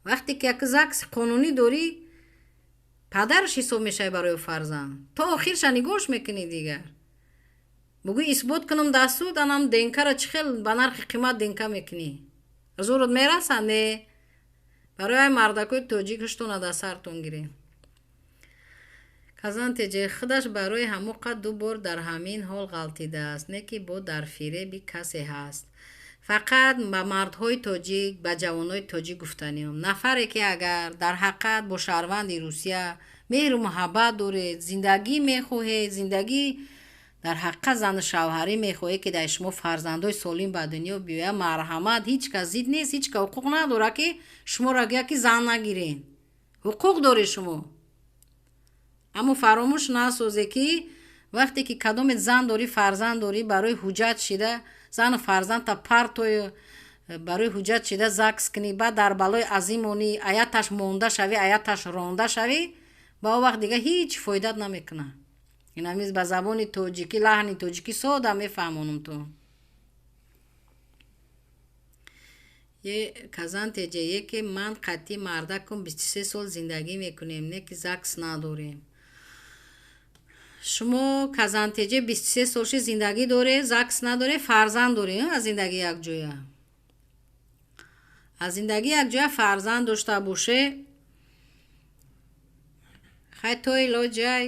A: Вақте ки як ЗАГСи қонунӣ дорӣ, падараш ҳисоб мешавӣ барои фарзанд. То охирша нигоҳш мекунӣ дигар. Бугӯ, исбот кунам дар суд, анам ДНКра чӣ хел ба нархи қимат ДНК мекунӣ? Зурут мераса? Не. Барои мардакои тоҷик, ҳуштона дар сартон гирем. Казантеҷе худаш барои ҳамон қад ду бор дар ҳамин ҳол ғалтидааст, не ки бо дар фиреби касе ҳаст. Фақат ба мардҳои тоҷик, ба ҷавонои тоҷик гуфтаниам. Нафаре ки агар дар ҳақиқат бо шаҳрванди Русия меҳру муҳаббат доред, зиндагӣ мехоҳед, зиндагӣ дар ҳақиқат зану шавҳарӣ мехоҳед, ки дар шумо фарзандои солим ба дунё биёяд, марҳамат, ҳеҷ кас зид нест, ҳеҷ кас ҳуқуқ надорад, ки шуморо гӯяд, ки зан нагиред. Ҳуқуқ доред шумо. Аммо фаромӯш насозе, ки вақте ки кадомет зан дорӣ, фарзанд дорӣ, барои ҳуҷҷат шида зану фарзандта партои, барои ҳуҷҷат шида ЗАГС кунӣ, баъд дар балои азим монӣ, аяташ монда шавӣ, аяташ ронда шавӣ, ба он вақт дига ҳеҷ фоидат намекунад. Инамиз ба забони тоҷикӣ, лаҳни тоҷикӣ сода мефаҳмонам ту. Казантеҷе еке ман қатъи мардакум 23 сол зиндагӣ мекунем, не ки ЗАГС надорем. Шумо, Казантеҷе, 23 сол ши зиндагӣ доред, ЗАГС надоред, фарзанд доред аз зиндагӣ якҷоя. Аз зиндагӣ якҷоя фарзанд дошта боше, хай то илоҷай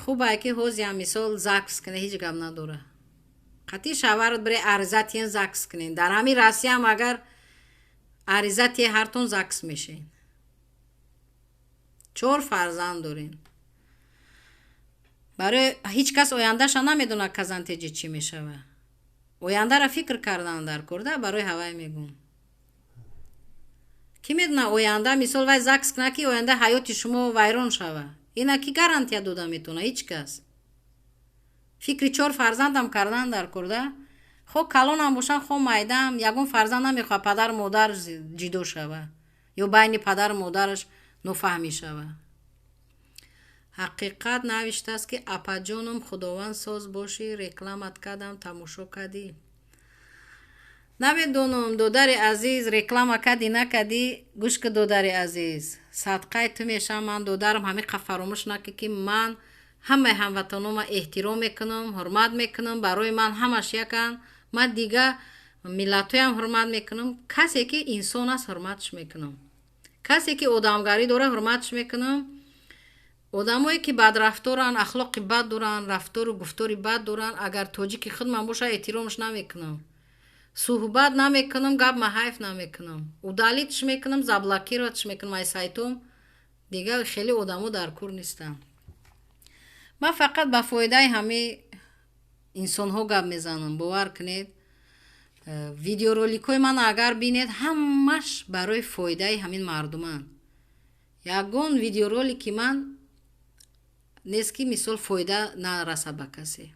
A: хубае, ки ҳозиам мисол ЗАГС кунед, ҳеҷ гап надорад. Қатъи шавҳарат бире, ариза тиен, ЗАГС кунед. Дар ҳамин Россияам агар ариза тие, ҳартон ЗАГС мешед. Чор фарзанд дорем. Барои ҳеҷ кас ояндаша намедонад, Казантеҷи, чӣ мешавад. Ояндара фикр кардан дар кор да, барои ҳавай мегӯм. Кӣ медонад оянда, мисол, вай ЗАГС кунад, ки оянда ҳаёти шумо вайрон шавад. Ина кӣ гарантия дода метавонад? Ҳеҷ кас. Фикри чор фарзандам кардан дар кор да. Хо калонам бошанд, хо майдаам, ягон фарзанд намехоҳад падару модар ҷидо шавад ё байни падару модараш нофаҳмӣ шавад. Ҳақиқат навиштааст, ки апаҷоном, Худованд соз бошӣ, рекламат кардам, тамошо кардӣ? Намедонам, додари азиз, реклама кардӣ, накардӣ. Гӯш ки, додари азиз, садқаи ту мешавам ман, додарам, ҳамин қа фаромӯш накӣ, ки ман ҳамаи ҳамватанома эҳтиром мекунам, ҳурмат мекунам, барои ман ҳамаш яканд. Ман дига миллатҳоям ҳурмат мекунам. Касе ки инсон аст, ҳурматш мекунам. Касе ки одамгарӣ дорад, ҳурматш мекунам. Одамое ки бадрафторанд, ахлоқи бад доранд, рафтору гуфтори бад доранд, агар тоҷики худман бошад, эҳтиромаш намекунам, суҳбат намекунам, гап маҳайф намекунам, удалить мекунам, заблокировать мекунам ай сайтом. Дигар хеле одамо дар кор нестанд. Ман фақат ба фоидаи ҳамаи инсонҳо гап мезанам, бовар кунед. Видеороликҳои ман агар бинед, ҳамаш барои фоидаи ҳамин мардуманд. Ягон видеоролики ман нест, ки мисол фоида нарасад ба касе.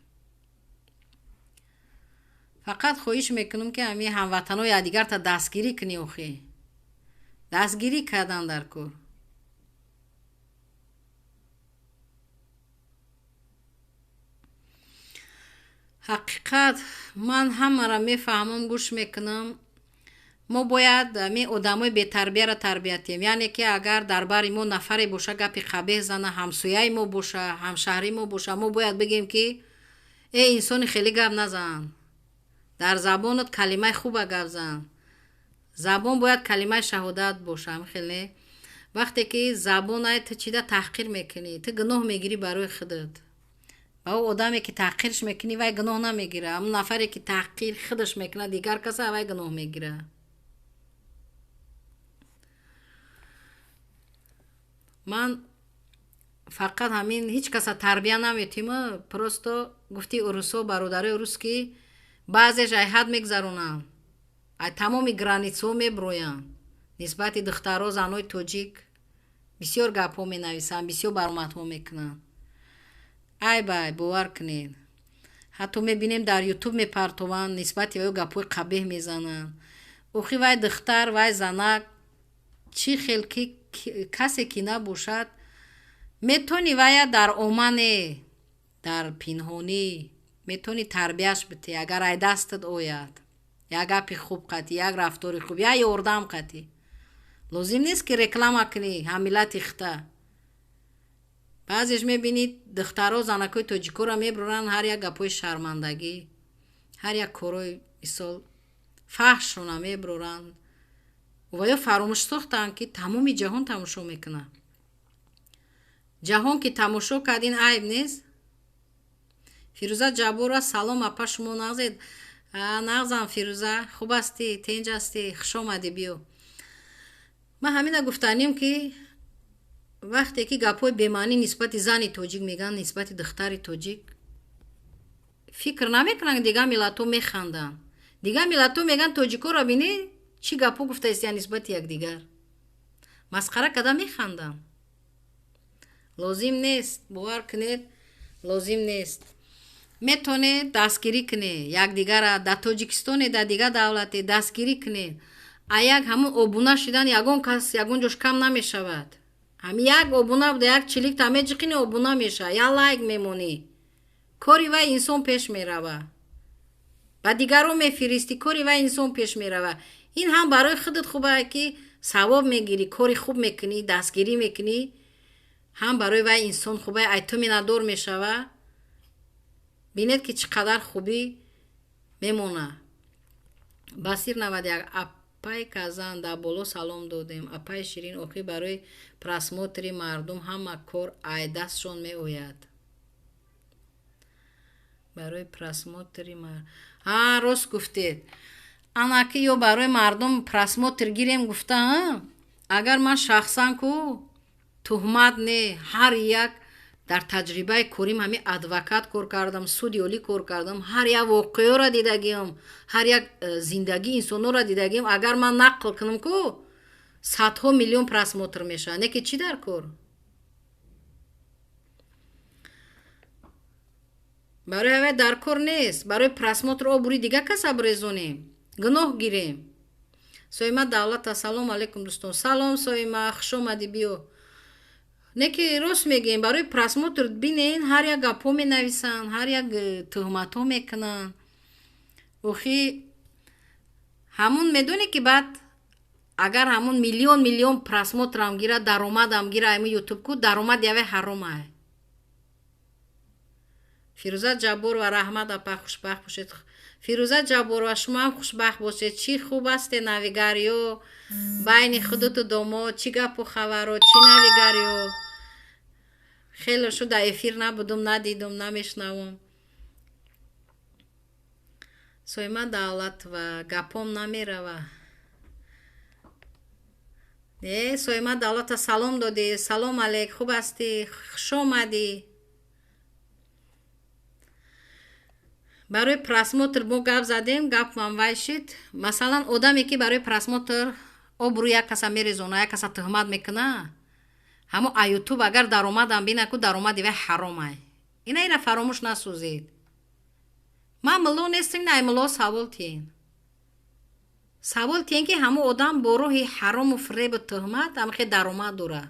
A: Фақат хоҳиш мекунам, ки ҳамин ҳамватанҳои якдигарта дастгирӣ кунӣ. Охи дастгирӣ кардан дар кор. Ҳақиқат, ман ҳамаро мефаҳмам, гӯш мекунам. Мо бояд ами одамои бетарбияро тарбия тиҳем. Яъне ки агар дар бари мо нафаре боша, гапи қабеҳ зана, ҳамсояи мо боша, ҳамшаҳри мо боша, мо бояд бигем, ки э, инсони, хеле гап назан, дар забонат калимаи хуба гап зан. Забон бояд калимаи шаҳодат боша. Хеле вақте ки забонай ту чида таҳқир мекунӣ, ту гуноҳ мегирӣ барои худат. Ба ӯ одаме ки таҳқирш мекунӣ, вай гуноҳ намегирад. Ҳамн нафаре ки таҳқир худаш мекунад дигар каса, вай гуноҳ мегирад. Ман фақат ҳамин ҳеҷ каса тарбия наметима. Просто гуфти урусо, бародарои урус, ки баъзеш ай ҳад мегзаронанд, ай тамоми границаҳо меброянд, нисбати духтаро, занои тоҷик бисёр гапҳо менависанд, бисёр баромадҳо мекунанд. Айб ай, бовар кунед. Ҳатто мебинем, дар Ютуб мепартованд, нисбати ваё гапҳои қабеҳ мезананд. Охи, вай духтар, вай занак, чӣ хел ки касе ки набошад, метавонӣ вая дар омане, дар пинҳонӣ метавонӣ тарбияш битӣ, агар ай дастат ояд, як гапи хуб қатӣ, як рафтори хуб, як ёрдам қатӣ. Лозим нест, ки реклама кунӣ ҳаммиллати хита. Баъзеш мебинед, духтаро, занакҳои тоҷикоро мебуранд, ҳар як гапҳои шармандагӣ, ҳар як корҳои, мисол, фаҳшона мебуранд ва ё фаромӯш сохтанд, ки тамоми ҷаҳон тамошо мекунад. Ҷаҳон ки тамошо кард, ин айб нест. Фирӯза Ҷабборова: «Салом, апа, шумо нағзед?» Нағзам, Фирӯза, хуб ҳастӣ, тинҷ ҳастӣ? Хуш омадӣ, биё. Ман ҳамина гуфтанем, ки вақте ки гапҳои бемаънӣ нисбати зани тоҷик мегӯянд, нисбати духтари тоҷик, фикр намекунанд, дигар миллатҳо механданд. Дигар миллатҳо мегӯянд: «Тоҷикоро бинӣ, чӣ гапҳо гуфтаистиянд нисбати якдигар», масхара карда механданд. Лозим нест, бовар кунед, лозим нест. Метавонед дастгирӣ кунед якдигара дар Тоҷикистоне, дар дигар давлате дастгирӣ кунед. А як ҳамун обуна шудан ягон кас ягон ҷош кам намешавад. Ҳами як обуна буда, як чиликта меҷиқини, обуна мешавад, як лайк мемонӣ, кори вай инсон пеш мерава. Ба дигарон мефиристӣ, кори вай инсон пеш мерава. Ин ҳам барои худат хуба, ки савоб мегирӣ, кори хуб мекунӣ, дастгирӣ мекунӣ, ҳам барои вай инсон хуба, ай ту миннатдор мешава. Бинед, ки чӣ қадар хубӣ мемонад. Басир 91: «Апай Казан, дар боло салом додем, апай Ширин. Охир барои просмотри мардум ҳама кор ай дастшон меояд, барои просмотри». Ҳа, рост гуфтед. Анаки ё барои мардум просмотр гирем гуфта, агар ман шахсан ку туҳмат не, ҳар як дар таҷрибаи корим, ҳамин адвокат кор кардам, суди олӣ кор кардам, ҳар як воқеаро дидагиам, ҳар як зиндагии инсонҳоро дидагиам. Агар ман нақл кунам ку, садҳо миллион просмотр мешавад. Не ки чӣ дар кор? Барои ҳавай дар кор нест. Барои просмотр обури дигар каса брезонем, гуноҳ гирем. Соима Давлата: «Салом алейкум, дӯстон». Салом, Соима, хуш омадӣ, биё. Не ки рост мегӯем, барои просмотр, бинен, ҳар як гапҳо менависанд, ҳар як туҳматҳо мекунанд. Охи, ҳамун медонӣ, ки баъд агар ҳамун миллион миллион просмотрам гирад, даромадам гира, ами Ютуб ку даромад яве ҳаромай. Фирӯза Ҷабборова: «Раҳмат, апа, хушбахт бошед». Фирӯза Ҷабборова, шумоам хушбахт бошед. Чӣ хуб ҳасте, навигариё? Байни худуту домод чӣ гапу хабаро, чӣ навигариё? Хеле шуд, дар эфир набудум, надидум, намешнавам. Соима Давлатова: «Гапом намерава». Не, Соима Давлата, салом додӣ. Салом алейк, хуб ҳастӣ? Хуш омадӣ. Барои просмотр мо гап задем, гапам вай шид. Масалан, одаме ки барои просмотр обрӯ як каса мерезона, як каса туҳмат мекуна, ҳамо а Ютуб агар даромадам бина ку, даромади вай ҳаромай. Ина фаромӯш насозед. Ман мулло нестам, ина ай мулло савол тиен, савол тиен, ки ҳамо одам бо роҳи ҳарому фиребу туҳмат ҳамахе даромад дорад.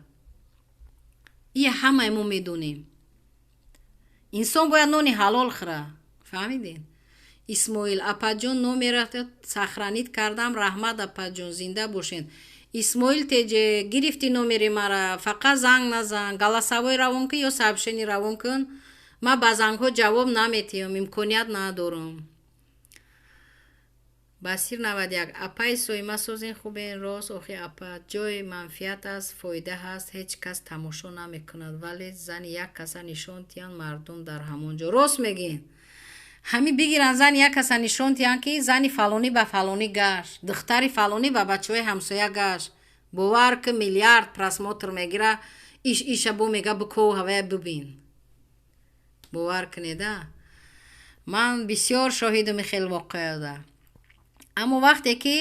A: Ия ҳамаи мо медонем. Инсон бояд нони ҳалол хӯра, фаҳмидед? Исмоил: «Апаҷон, номера сохранить кардам, раҳмат, апаҷон, зинда бошед». Исмоил Теҷе, гирифти номери мара, фақат занг назан, голосовой равон кун ё сообщение равон кун. Ман ба зангҳо ҷавоб наметиҳам, имконият надорам. Басир 91: «Апаи Соима, созин, хубен?» Рост, охи, апа, ҷои манфиат аст, фоида ҳаст, ҳеҷ кас тамошо намекунад, вале зани як каса нишон тиҳанд, мардум дар ҳамон ҷо. Рост мегӯен. Ҳамин бигиранд, зани як каса нишон диҳанд, ки зани фалонӣ ба фалонӣ гашт, духтари фалонӣ ба бачаҳои ҳамсоя гашт, бовар ки, миллиард просмотр мегира. Иш иша бо мега, биков, ҳавая бибин. Бовар кунеда, ман бисёр шоҳидуми хел воқеада. Аммо вақте ки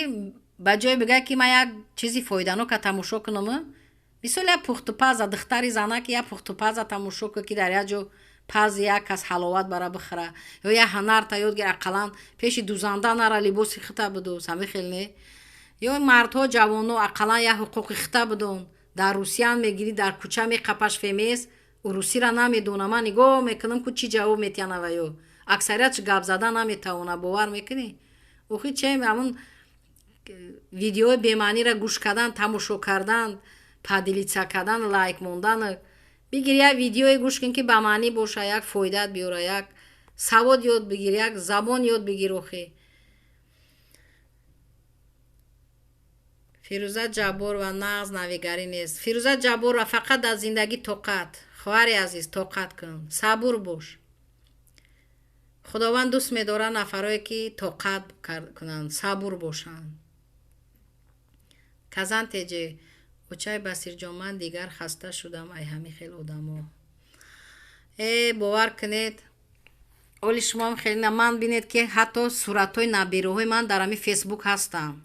A: ба ҷое бигӯяд, ки ман як чизи фоиданока тамошо кунам, мисол, як пухтупаза, духтари занаки як пухтупаза тамошо кун, ки дар як ҷо Пази як кас ҳаловат бара бихӯра, ё як ҳунарта ёд гир, ақаллан пеши дузанда нара, либоси хита бидӯз, ҳамин хел не? Ё мардҳо, ҷавоно, ақаллан як ҳуқуқи хита бидон. Дар Русиян мегирӣ, дар кӯча меқапаш ФМС, урусиро намедона. Ман нигоҳ мекунам, ку чӣ ҷавоб метиҳанд аваё. Аксариятш гап зада наметавона, бовар мекунӣ? Охи чем ҳамун видеои бемаъниро гӯш кардан, тамошо кардан, поделиться кардан, лайк мондан. Бигир як видеое гӯш кун, ки ба маънӣ боша, як фоидаат биёра, як савод ёд бигир, як забон ёд бигир охи. Фирӯза Ҷабборова, нағз навигарӣ нест. Фирӯза Ҷабборова, фақат дар зиндагӣ тоқат. Хоҳари азиз, тоқат кун, сабур бош. Худованд дӯст медорад нафарое, ки тоқат кунанд, сабур бошанд. Казан теҷе, очай Басирҷон, ман дигар хаста шудам ай ҳамин хел одамо. Э, бовар кунед, оли шумоам хеле на. Ман бинед, ки ҳатто суратҳои набераҳои ман дар ҳамин Фейсбук ҳастанд.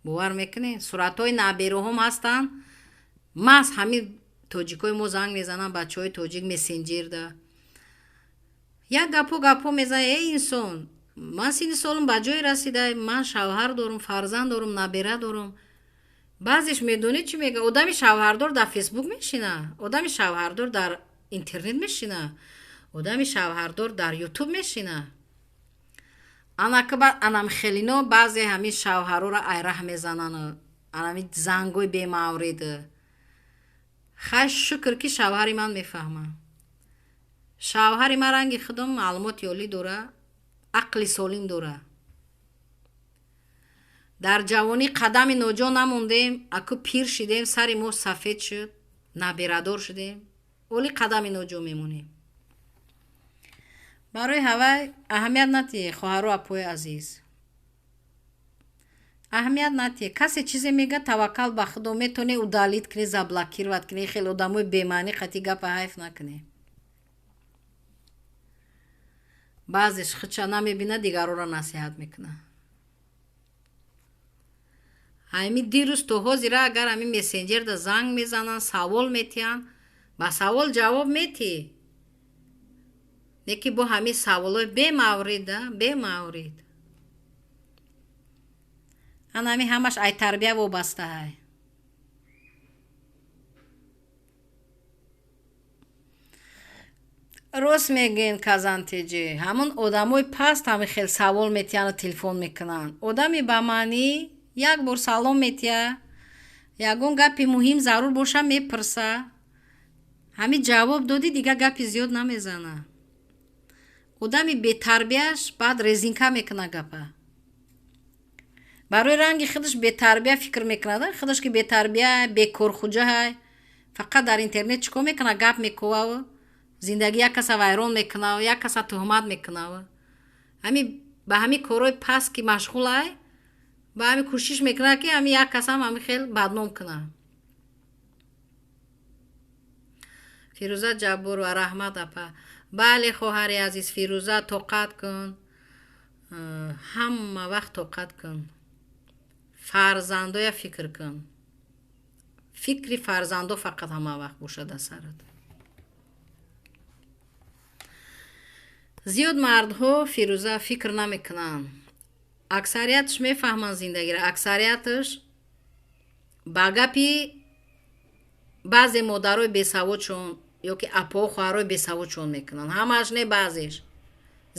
A: Бовар мекунед? Суратҳои набераҳом ҳастанд. Маҳз ҳамин тоҷикои мо занг мезананд, бачаҳои тоҷик мессенҷерда. Як гапо гапо мезанад. Эй инсон, ман синни солам ба ҷое расида, ман шавҳар дорум, фарзанд дорум, набера дорум. Баъзеш медонед чӣ мега? Одами шавҳардор дар Фейсбук мешина, одами шавҳардор дар интернет мешина, одами шавҳардор дар Ютуб мешина. Анака анам хелино баъзе ҳамин шавҳарора айраҳ мезананд, анами зангои бемаврид. Хай, шукр, ки шавҳари ман мефаҳма. Шавҳари ман ранги худам маълумоти олӣ дора, ақли солим дора. Дар ҷавонӣ қадами ноҷо намондем, аку пир шидем, сари мо сафед шуд, наберадор шудем, оли қадами ноҷо мемонем. Барои ҳавай аҳамият натиҳе, хоҳару апои азиз, аҳамият натиҳе. Касе чизе мега, таваккал ба Худо, метавонӣ удалить кунӣ, заблокировать кунӣ. Хеле одамои бемаънӣ қатъи гапа ҳайф накунӣ. Баъзеш худша намебинад, дигарора насиҳат мекунад. Ҳами дирӯз то ҳозира агар ҳамин мессенҷерда занг мезананд, савол метиҳанд, ба савол ҷавоб метиҳӣ, не ки бо ҳамин саволҳои бемаврида, бемаврид. Ана ҳамин ҳамаш ай тарбия вобастаҳай. Рост мегӯен, Казантеҷи, ҳамун одамои паст ҳамин хел савол метиҳанду телефон мекунанд. Одами ба маънӣ як бор салом метиҳа, ягон гапи муҳим зарур боша, мепурса, ҳамин ҷавоб додӣ, дигар гапи зиёд намезана. Одами бетарбияш баъд резинка мекуна гапа. Барои ранги худаш бетарбия фикр мекунад, худаш ки бетарбия, бекорхуҷаҳай, фақат дар интернет чӣ кор мекунад? Гап мекував, зиндагӣ як каса вайрон мекунав, як каса туҳмат мекунав. Ҳами ба ҳамин корҳои паст ки машғулай, ба ҳамин кӯшиш мекунад, ки ҳамин як касам ҳамин хел бадном кунад. Фирӯза Ҷабборова, раҳмат, апа. Бале, хоҳари азиз Фирӯза, тоқат кун, ҳама вақт тоқат кун, фарзандоя фикр кун, фикри фарзандо фақат ҳама вақт бошад дар сарат. Зиёд мардҳо, Фирӯза, фикр намекунанд. Аксариятш мефаҳманд зиндагиро, аксариятш ба гапи баъзе модарои бесаводшон ё ки апоҳо, хоҳарои бесаводшон мекунанд. Ҳамааш не, баъзеш.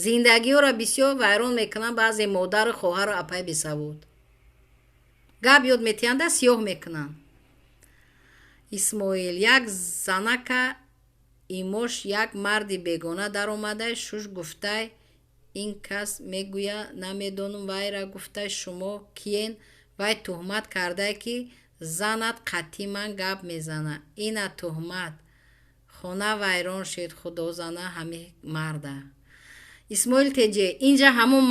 A: Зиндагиҳоро бисёр вайрон мекунанд баъзе модару хоҳару апаи бесавод. Гап ёд метиҳанда, сиёҳ мекунанд. Исмоил, як занака имош як марди бегона даромадай, шуш гуфтай, ин кас мегӯя, намедонам вайра. Гуфтай, шумо киен? Вай туҳмат кардай, ки занат қатъи ман гап мезана. Ина туҳмат, хона вайрон шуд, худозана ҳамин марда. Исмоил теҷе, инҷа ҳамун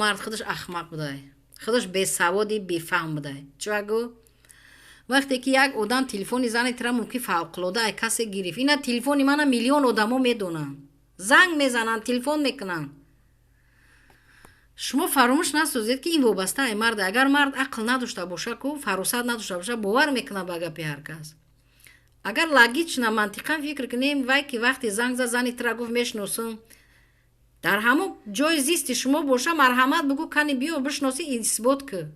A: мард худаш ахмақ будай, худаш бесаводи, бефаҳм будай. Чива гӯ? Вақте ки як одам телефони зани тира мумкин фавқулода ай касе гирифт, ина телефони мана миллион одамо медонанд, занг мезананд, телефон мекунанд. Шумо фаромӯш насозед, ки ин вобаста ай марда. Агар мард ақл надошта боша ку, фаросат надошта боша, бовар мекунад ба гапи ҳар кас. Агар логично, мантиқан фикр кунем, вай ки вақте занг зад, зани тура гуфт мешиносам, дар ҳамон ҷои зисти шумо боша, марҳамат бугӯ, кани биё бишносӣ, исбот кун.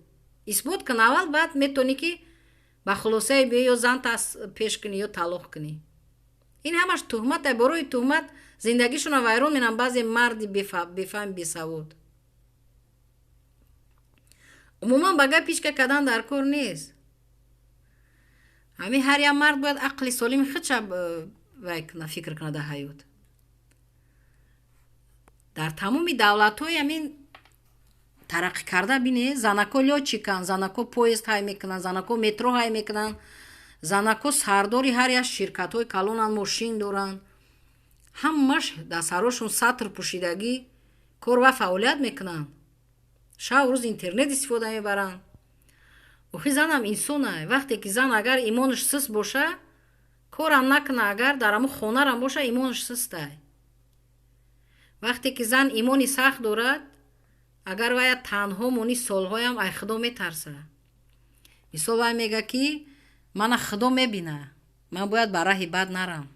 A: Исбот кун аввал, баъд метавонӣ ки ба хулосае биё, ё зан пеш кунӣ, ё талоқ кунӣ. Ин ҳамаш туҳмат, барои туҳмат зиндагишонро вайрон менам баъзе марди бефаҳм, бесавод. Умуман ба гап ҳичка кардан дар кор нест. Ҳамин ҳар як мард бояд ақли солими худша вай куна, фикр куна дар ҳаёт. Дар тамоми давлатҳои ҳамин тараққӣ карда бине, занако лётчиканд, занако поезд ҳай мекунанд, занако метро ҳай мекунанд, занако сардори ҳар як ширкатҳои калонанд, мошин доранд. Ҳамаш дар сарошон сатр пӯшидагӣ кор ва фаъолият мекунанд. Шаб рӯз интернет истифода мебаранд. Охи занам инсонай. Вақте ки зан агар имонаш суст боша, корам накуна, агар дар ҳамон хонарам боша, имонаш сустай. Вақте ки зан имони сахт дорад, агар вая танҳо мони солҳоям, ай худо метарса. Мисол вай мега ки мана худо мебина, ман бояд ба раҳи бад нарам.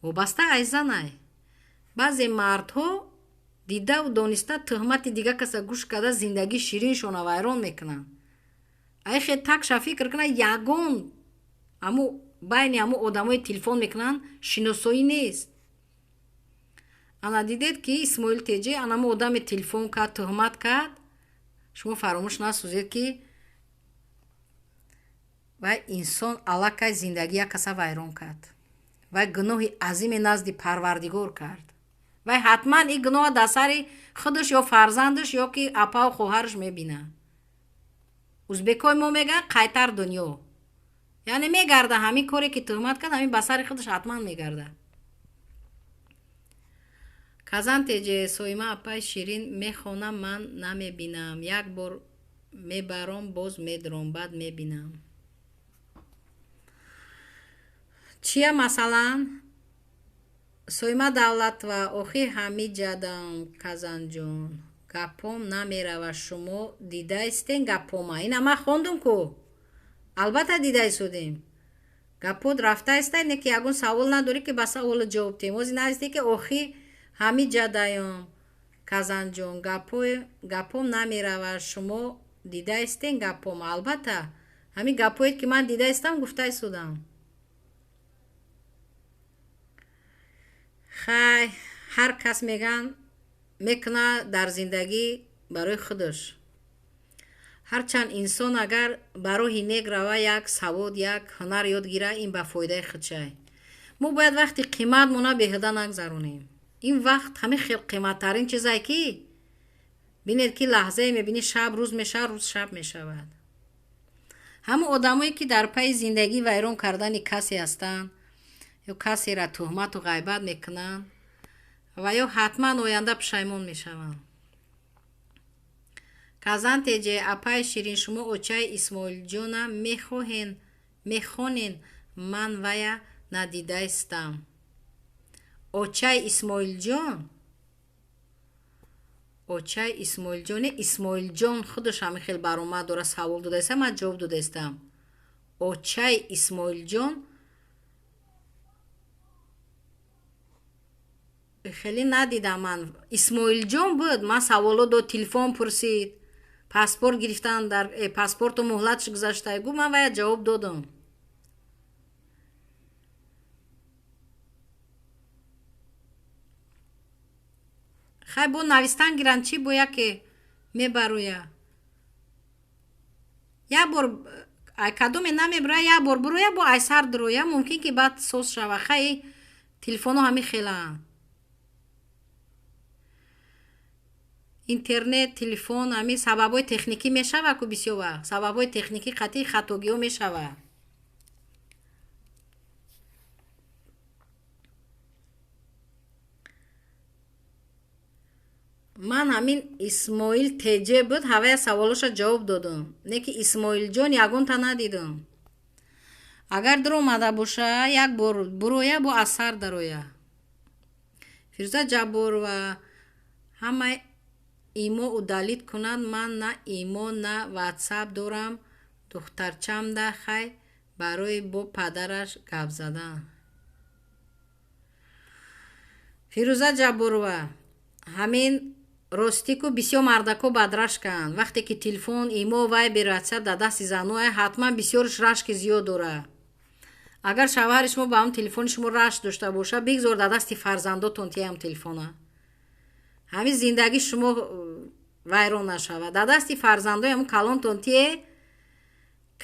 A: Вобаста ай занай. Баъзе мардҳо дидаву дониста туҳмати дига каса гӯш карда зиндагии шириншона вайрон мекунанд. Ай хе такша фикр кунад, ягон аму байни аму одамои телефон мекунанд, шиносоӣ нест. Ана дидед ки Исмоил Теҷе анамо одаме телефон кард, туҳмат кард. Шумо фаромӯш насозед ки вай инсон аллакай зиндагӣ як каса вайрон кард. Вай гуноҳи азиме назди Парвардигор кард. Вай ҳатман ин гуноҳа дар сари худаш ё фарзандаш ё ки апаву хоҳараш мебинад. Узбекҳои мо мегӯянд қайтар дунё. Яъне мегарда ҳамин коре ки туҳмат кард, ҳамин ба сари худаш ҳатман мегарда. Казан Теҷе, Соима апай Ширин мехонам, ман намебинам. Як бор мебаром, боз медром, баъд мебинам. Чия масалан? Соима Давлатова, охи ҳамиҷадам, Казанҷон. Гапом намерава, шумо дидаистен гапома. Ина ман хондум ку. Албатта дидаистодем. Гапот рафтаистай, не ки ягон савол надорӣ ки ба саволо ҷавоб диҳем. Ози нависте ки охи ҳамиҷадаём, Казанҷон, гапом намерава, шумо дидаистен гапома. Албатта, ҳамин гапое ки ман дидаистам, гуфтаистодам. Хай, ҳар кас меган мекуна дар зиндагӣ барои худаш. Ҳарчанд инсон агар ба роҳи нек рава, як савод, як ҳунар ёд гира, ин ба фоидаи худшай. Мо бояд вақти қиматмона беҳуда нагзаронем. Ин вақт ҳамин хел қиматтарин чизае ки бинед ки лаҳзае мебинӣ шаб рӯз мешавад, рӯз шаб мешавад. Ҳамон одамое ки дар пайи зиндагӣ вайрон кардани касе ҳастанд ё касеро туҳмату ғайбат мекунанд ва ё ҳатман оянда пушаймон мешаванд. Казан Теҷе, апаи Ширин, шумо очаи Исмоилҷона мехонен, ман вая надидаистам. Очаи Исмоилҷон? Очаи Исмоилҷон, не, Исмоилҷон худаш ҳамин хел баромад дора, савол додаиста, ман ҷавоб додаистам. Очаи Исмоилҷон хеле надидам ман. Исмоилҷон буд, ман саволо дод, телефон пурсид, паспорт гирифтан дар паспорту муҳлатш гузашта, гуфт, ман вая ҷавоб додам. Хай бо навистан гиранд, чӣ бо яке мебароя. Як бор ай кадоме намебароя, як бор буроя, бо ай сар дуроя, мумкин ки баъд соз шава. Хай телефонҳо ҳамин хелаанд. Интернет, телефон, ҳамин сабабҳои техникӣ мешава ку бисёр вақт. Сабабҳои техникӣ қатъи хатогиҳо мешава. Ман ҳамин Исмоил Теҷе буд, ҳавая саволоша ҷавоб додам. Не ки Исмоилҷон ягонта надидам. Агар дуромада боша, як бор буроя, бо аз сар дароя. Фирӯза Ҷабборова, ҳамаи имо удалит кунад, ман на имо, на ватсап дорам, духтарчамда хай Барои бо падараш гап задан. Фирӯза Ҷабборова, ҳамин ростику бисёр мардако бадрашканд. Вақте ки телефон, имо, вайбер, ватсап дар дасти заное, ҳатман бисёрш рашки зиёд дорад. Агар шавҳари шумо ба ҳам телефони шумо рашк дошта бошад, бигзор дар дасти фарзандотон тиям телефона. Ҳамин зиндагии шумо вайрон нашавад. Дар дасти фарзандои ҳамун калонтон тие,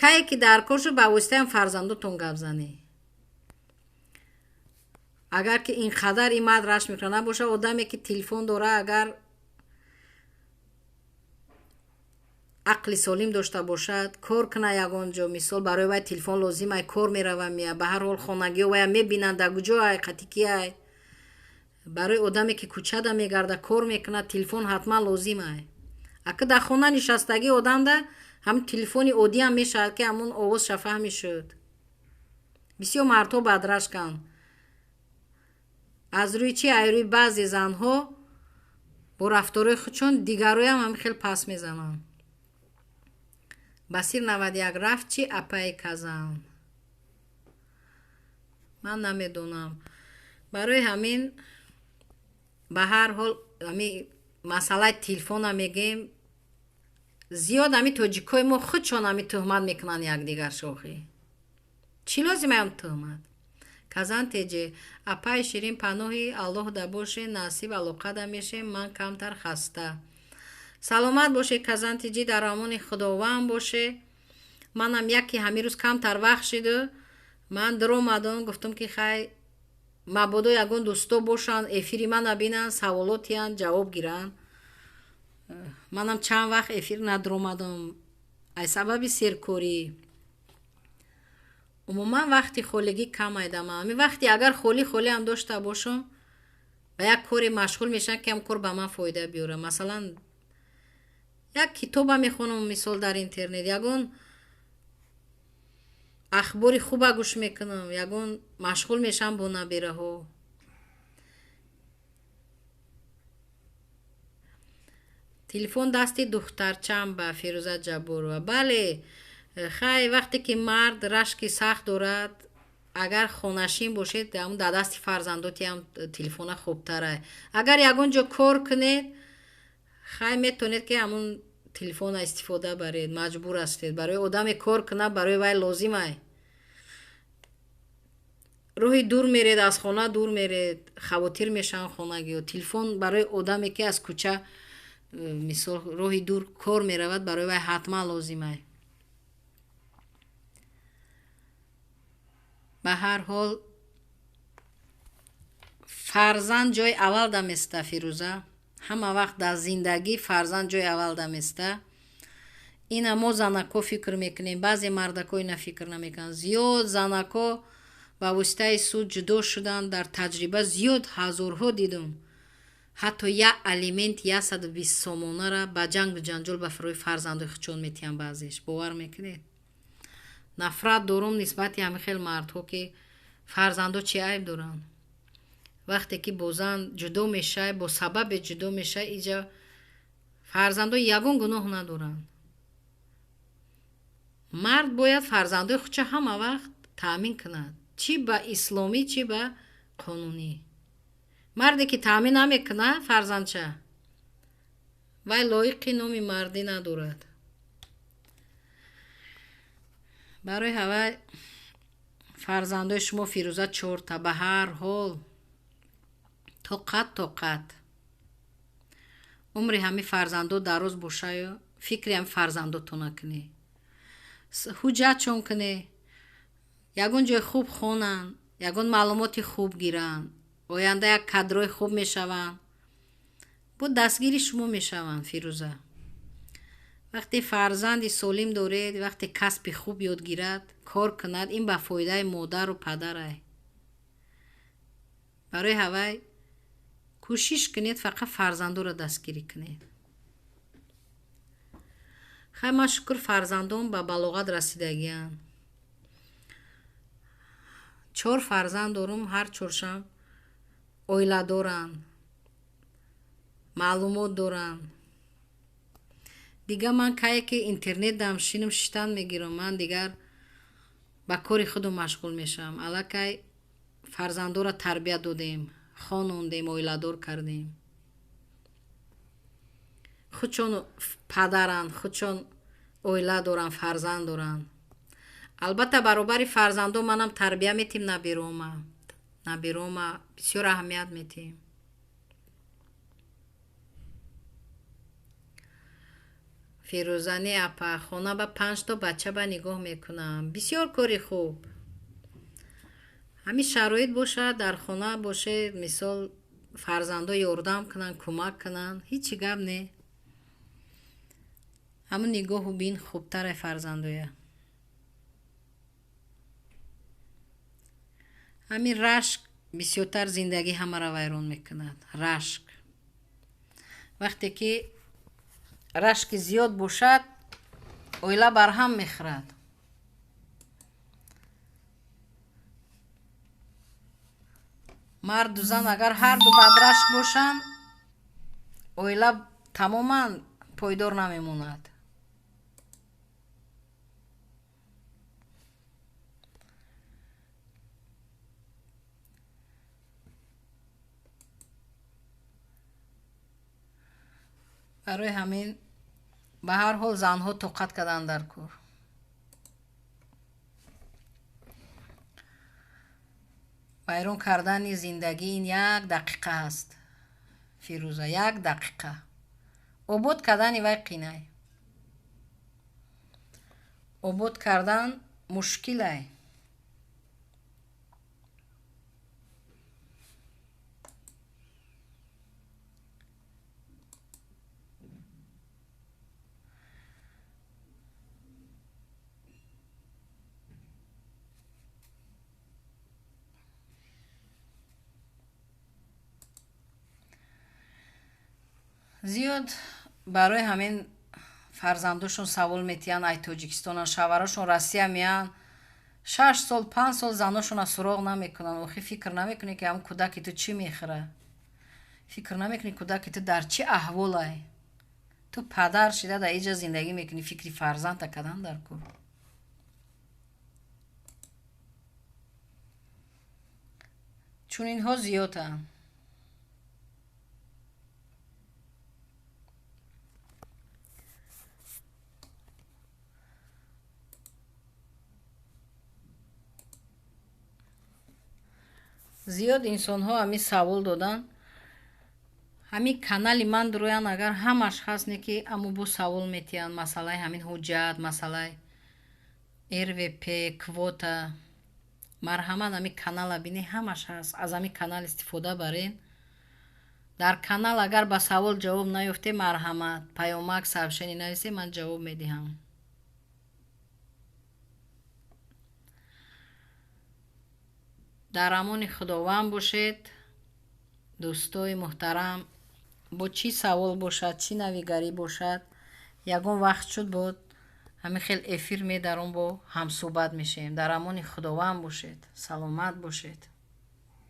A: кае ки дар кор шуд, ба воситаи ҳам фарзандотон гап занӣ. Агар ки ин қадар ин мард рашк мекунад набошад, одаме ки телефон дора, агар ақли солим дошта бошад, кор кунад ягон ҷо, мисол барои вай телефон лозим ай, кор мерава мия, ба ҳар ҳол хонагиҳо вая мебинанд, дар куҷо ай, қати ки ай. Барои одаме ки кӯчада мегарда, кор мекунад, телефон ҳатман лозим ай. Ака дар хона нишастагӣ одамда ҳам телефони оддиам мешавад, ки ҳамун овозша фаҳми шуд. Бисёр мардҳо бадрашканд. Аз рӯи чи? Ай рӯи баъзе занҳо бо рафторои худшон дигароям ҳам хел пас мезананд. Басир 91 рафт чи апаи казан? Ман намедонам. Барои ҳамин ба ҳар ҳол ҳамин масъалаи телефона мегем, зиёд ҳамин тоҷикои мо худшон ҳамин туҳмат мекунанд якдигар шохӣ. Чӣ лозим ам туҳмат? Казан теҷе, апаи Ширин, паноҳи Аллоҳ да боше, насиб алоқада мешем, ман камтар хаста. Саломат боше, Казан теҷи, дар амони Худованд боше. Манам яке ҳамин рӯз камтар вақт шиду ман даромадам, гуфтам ки хай мабодо ягон дӯсто бошанд, эфири мана бинанд, саволотиянд, ҷавоб гиранд. Манам чанд вақт эфир надаромадам аз сабаби серкорӣ. Умуман вақти холигӣ кам айдам. Ҳамин вақте агар холӣ холиам дошта бошам, ба як коре машғул мешавам, ки ҳам кор ба ман фоида биёрад. Масалан, як китоба мехонам, мисол дар интернет, ягон ахбори хуба гӯш мекунам, ягон машғул мешавам бо набираҳо. Телефон дасти духтарчам ба Фирӯза Ҷабборова. Бале, хай вақте ки мард рашки сахт дорад, агар хонашин бошед, ҳамун дар дасти фарзандотиам телефона хубтарай. Агар ягон ҷо кор кунед, хай метавонед ки ҳамун телефона истифода баред, маҷбур ҳастед. Барои одаме кор кунад, барои вай лозим ай. Роҳи дур меред, аз хона дур меред, хавотир мешаванд хонагиҳо. Телефон барои одаме ки аз кӯча мисол роҳи дур кор меравад, барои вай ҳатман лозим ай. Ба ҳар ҳол фарзанд ҷои аввал даместа, Фирӯза. Ҳама вақт дар зиндагӣ фарзанд ҷои аввал даместа. Ина мо занако фикр мекунем, баъзе мардако ина фикр намекунанд. Зиёд занако ба воситаи суд ҷудо шуданд, дар таҷриба зиёд ҳазорҳо дидум. Ҳатто як алимент 120 сомонара ба ҷангу ҷанҷол ба фарои фарзандои худшон метиҳанд баъзеш. Бовар мекунед? Нафрат дорум нисбати ҳамин хел мардҳо, ки фарзандо чӣ айб доранд? Вақте ки бо зан ҷудо мешавӣ, бо сабабе ҷудо мешавӣ, иҷа фарзандо ягон гуноҳ надоранд. Мард бояд фарзандои худша ҳама вақт таъмин кунад, чӣ ба исломӣ, чӣ ба қонунӣ. Марде ки таъмин намекунад фарзандша, вай лоиқи номи мардӣ надорад. Барои ҳавай фарзандои шумо Фирӯза чорта, ба ҳар ҳол тоқат тоқат. Умри ҳамин фарзандо дароз бошаю фикри ҳамин фарзандотона кунӣ, ҳуҷҷатшон кунӣ, ягон ҷои хуб хонанд, ягон маълумоти хуб гиранд, оянда як кадрои хуб мешаванд, бо дастгири шумо мешаванд. Фирӯза, вақте фарзанди солим доред, вақте касби хуб ёд гирад, кор кунад, ин ба фоидаи модару падарай. Барои ҳавай кӯшиш кунед, фақат фарзандоро дастгирӣ кунед. Хай ман шукр, фарзандон ба балоғат расидагианд. 4 фарзанд дорум, ҳар чоршам оила доранд, маълумот доранд. Дигар ман кае ки интернет дам шинам, шиштан мегирам. Ман дигар Ба кори худум машғул мешавам. Аллакай фарзандоро тарбия додем, хонондем, оиладор кардем. Худшон падаранд, худшон оила доранд, фарзанд доранд. Албатта, баробари фарзандо манам тарбия метим набирома. Набирома бисёр аҳамият метиҳем. Фирӯзани апа, хона ба 5 то бача ба нигоҳ мекунам. Бисёр кори хуб. Ҳамин шароит бошад, дар хона бошед, мисол, фарзандо ёрдам кунанд, кӯмак кунанд, ҳичи гап не. Ҳамун нигоҳу бин хубтаре фарзандоя. Ҳамин рашк бисёртар зиндагӣ ҳамаро вайрон мекунад. Рашк. Вақте ки рашки зиёд бошад, оила барҳам мехӯрад. Марду зан агар ҳарду бадрашк бошанд, оила тамоман пойдор намемонад. Барои ҳамин ба ҳар ҳол занҳо тоқат карданд дар кор. Вайрон кардани зиндагӣ ин як дақиқа аст, Фирӯза, як дақиқа. Обод кардани вай қинай. Обод кардан мушкилай. Зиёд барои ҳамин фарзандошон савол метиҳанд, ай Тоҷикистонан, шавҳарошон Россия меянд, 6 сол, 5 сол заношонро суроғ намекунанд. Охи фикр намекунӣ, ки ҳамн кӯдаки ту чӣ мехӯра? Фикр намекунӣ, кӯдаки ту дар чӣ аҳволай? Ту падар шида дар иҷа зиндагӣ мекунӣ, фикри фарзандта кадан дар кор. Чунинҳо зиёданд. Зиёд инсонҳо ҳамин савол доданд. Ҳамин канали ман дуроян, агар ҳамаш ҳаст, не ки аммо бо савол метиҳанд масъалаи ҳамин ҳуҷҷат, масъалаи РВП, квота. Марҳамат, ҳамин канала бинӣ, ҳамаш ҳаст. Аз ҳамин канал истифода барен. Дар канал агар ба савол ҷавоб наёфте, марҳамат, паёмак, сообщение нависе, ман ҷавоб медиҳам. Дар амони Худованд бошед, дӯстои муҳтарам. Бо чӣ савол бошад, чӣ навигарӣ бошад, ягон вақт шуд, бод ҳамин хел эфир медаром, бо ҳамсӯҳбат мешавем. Дар амони Худованд бошед, саломат бошед.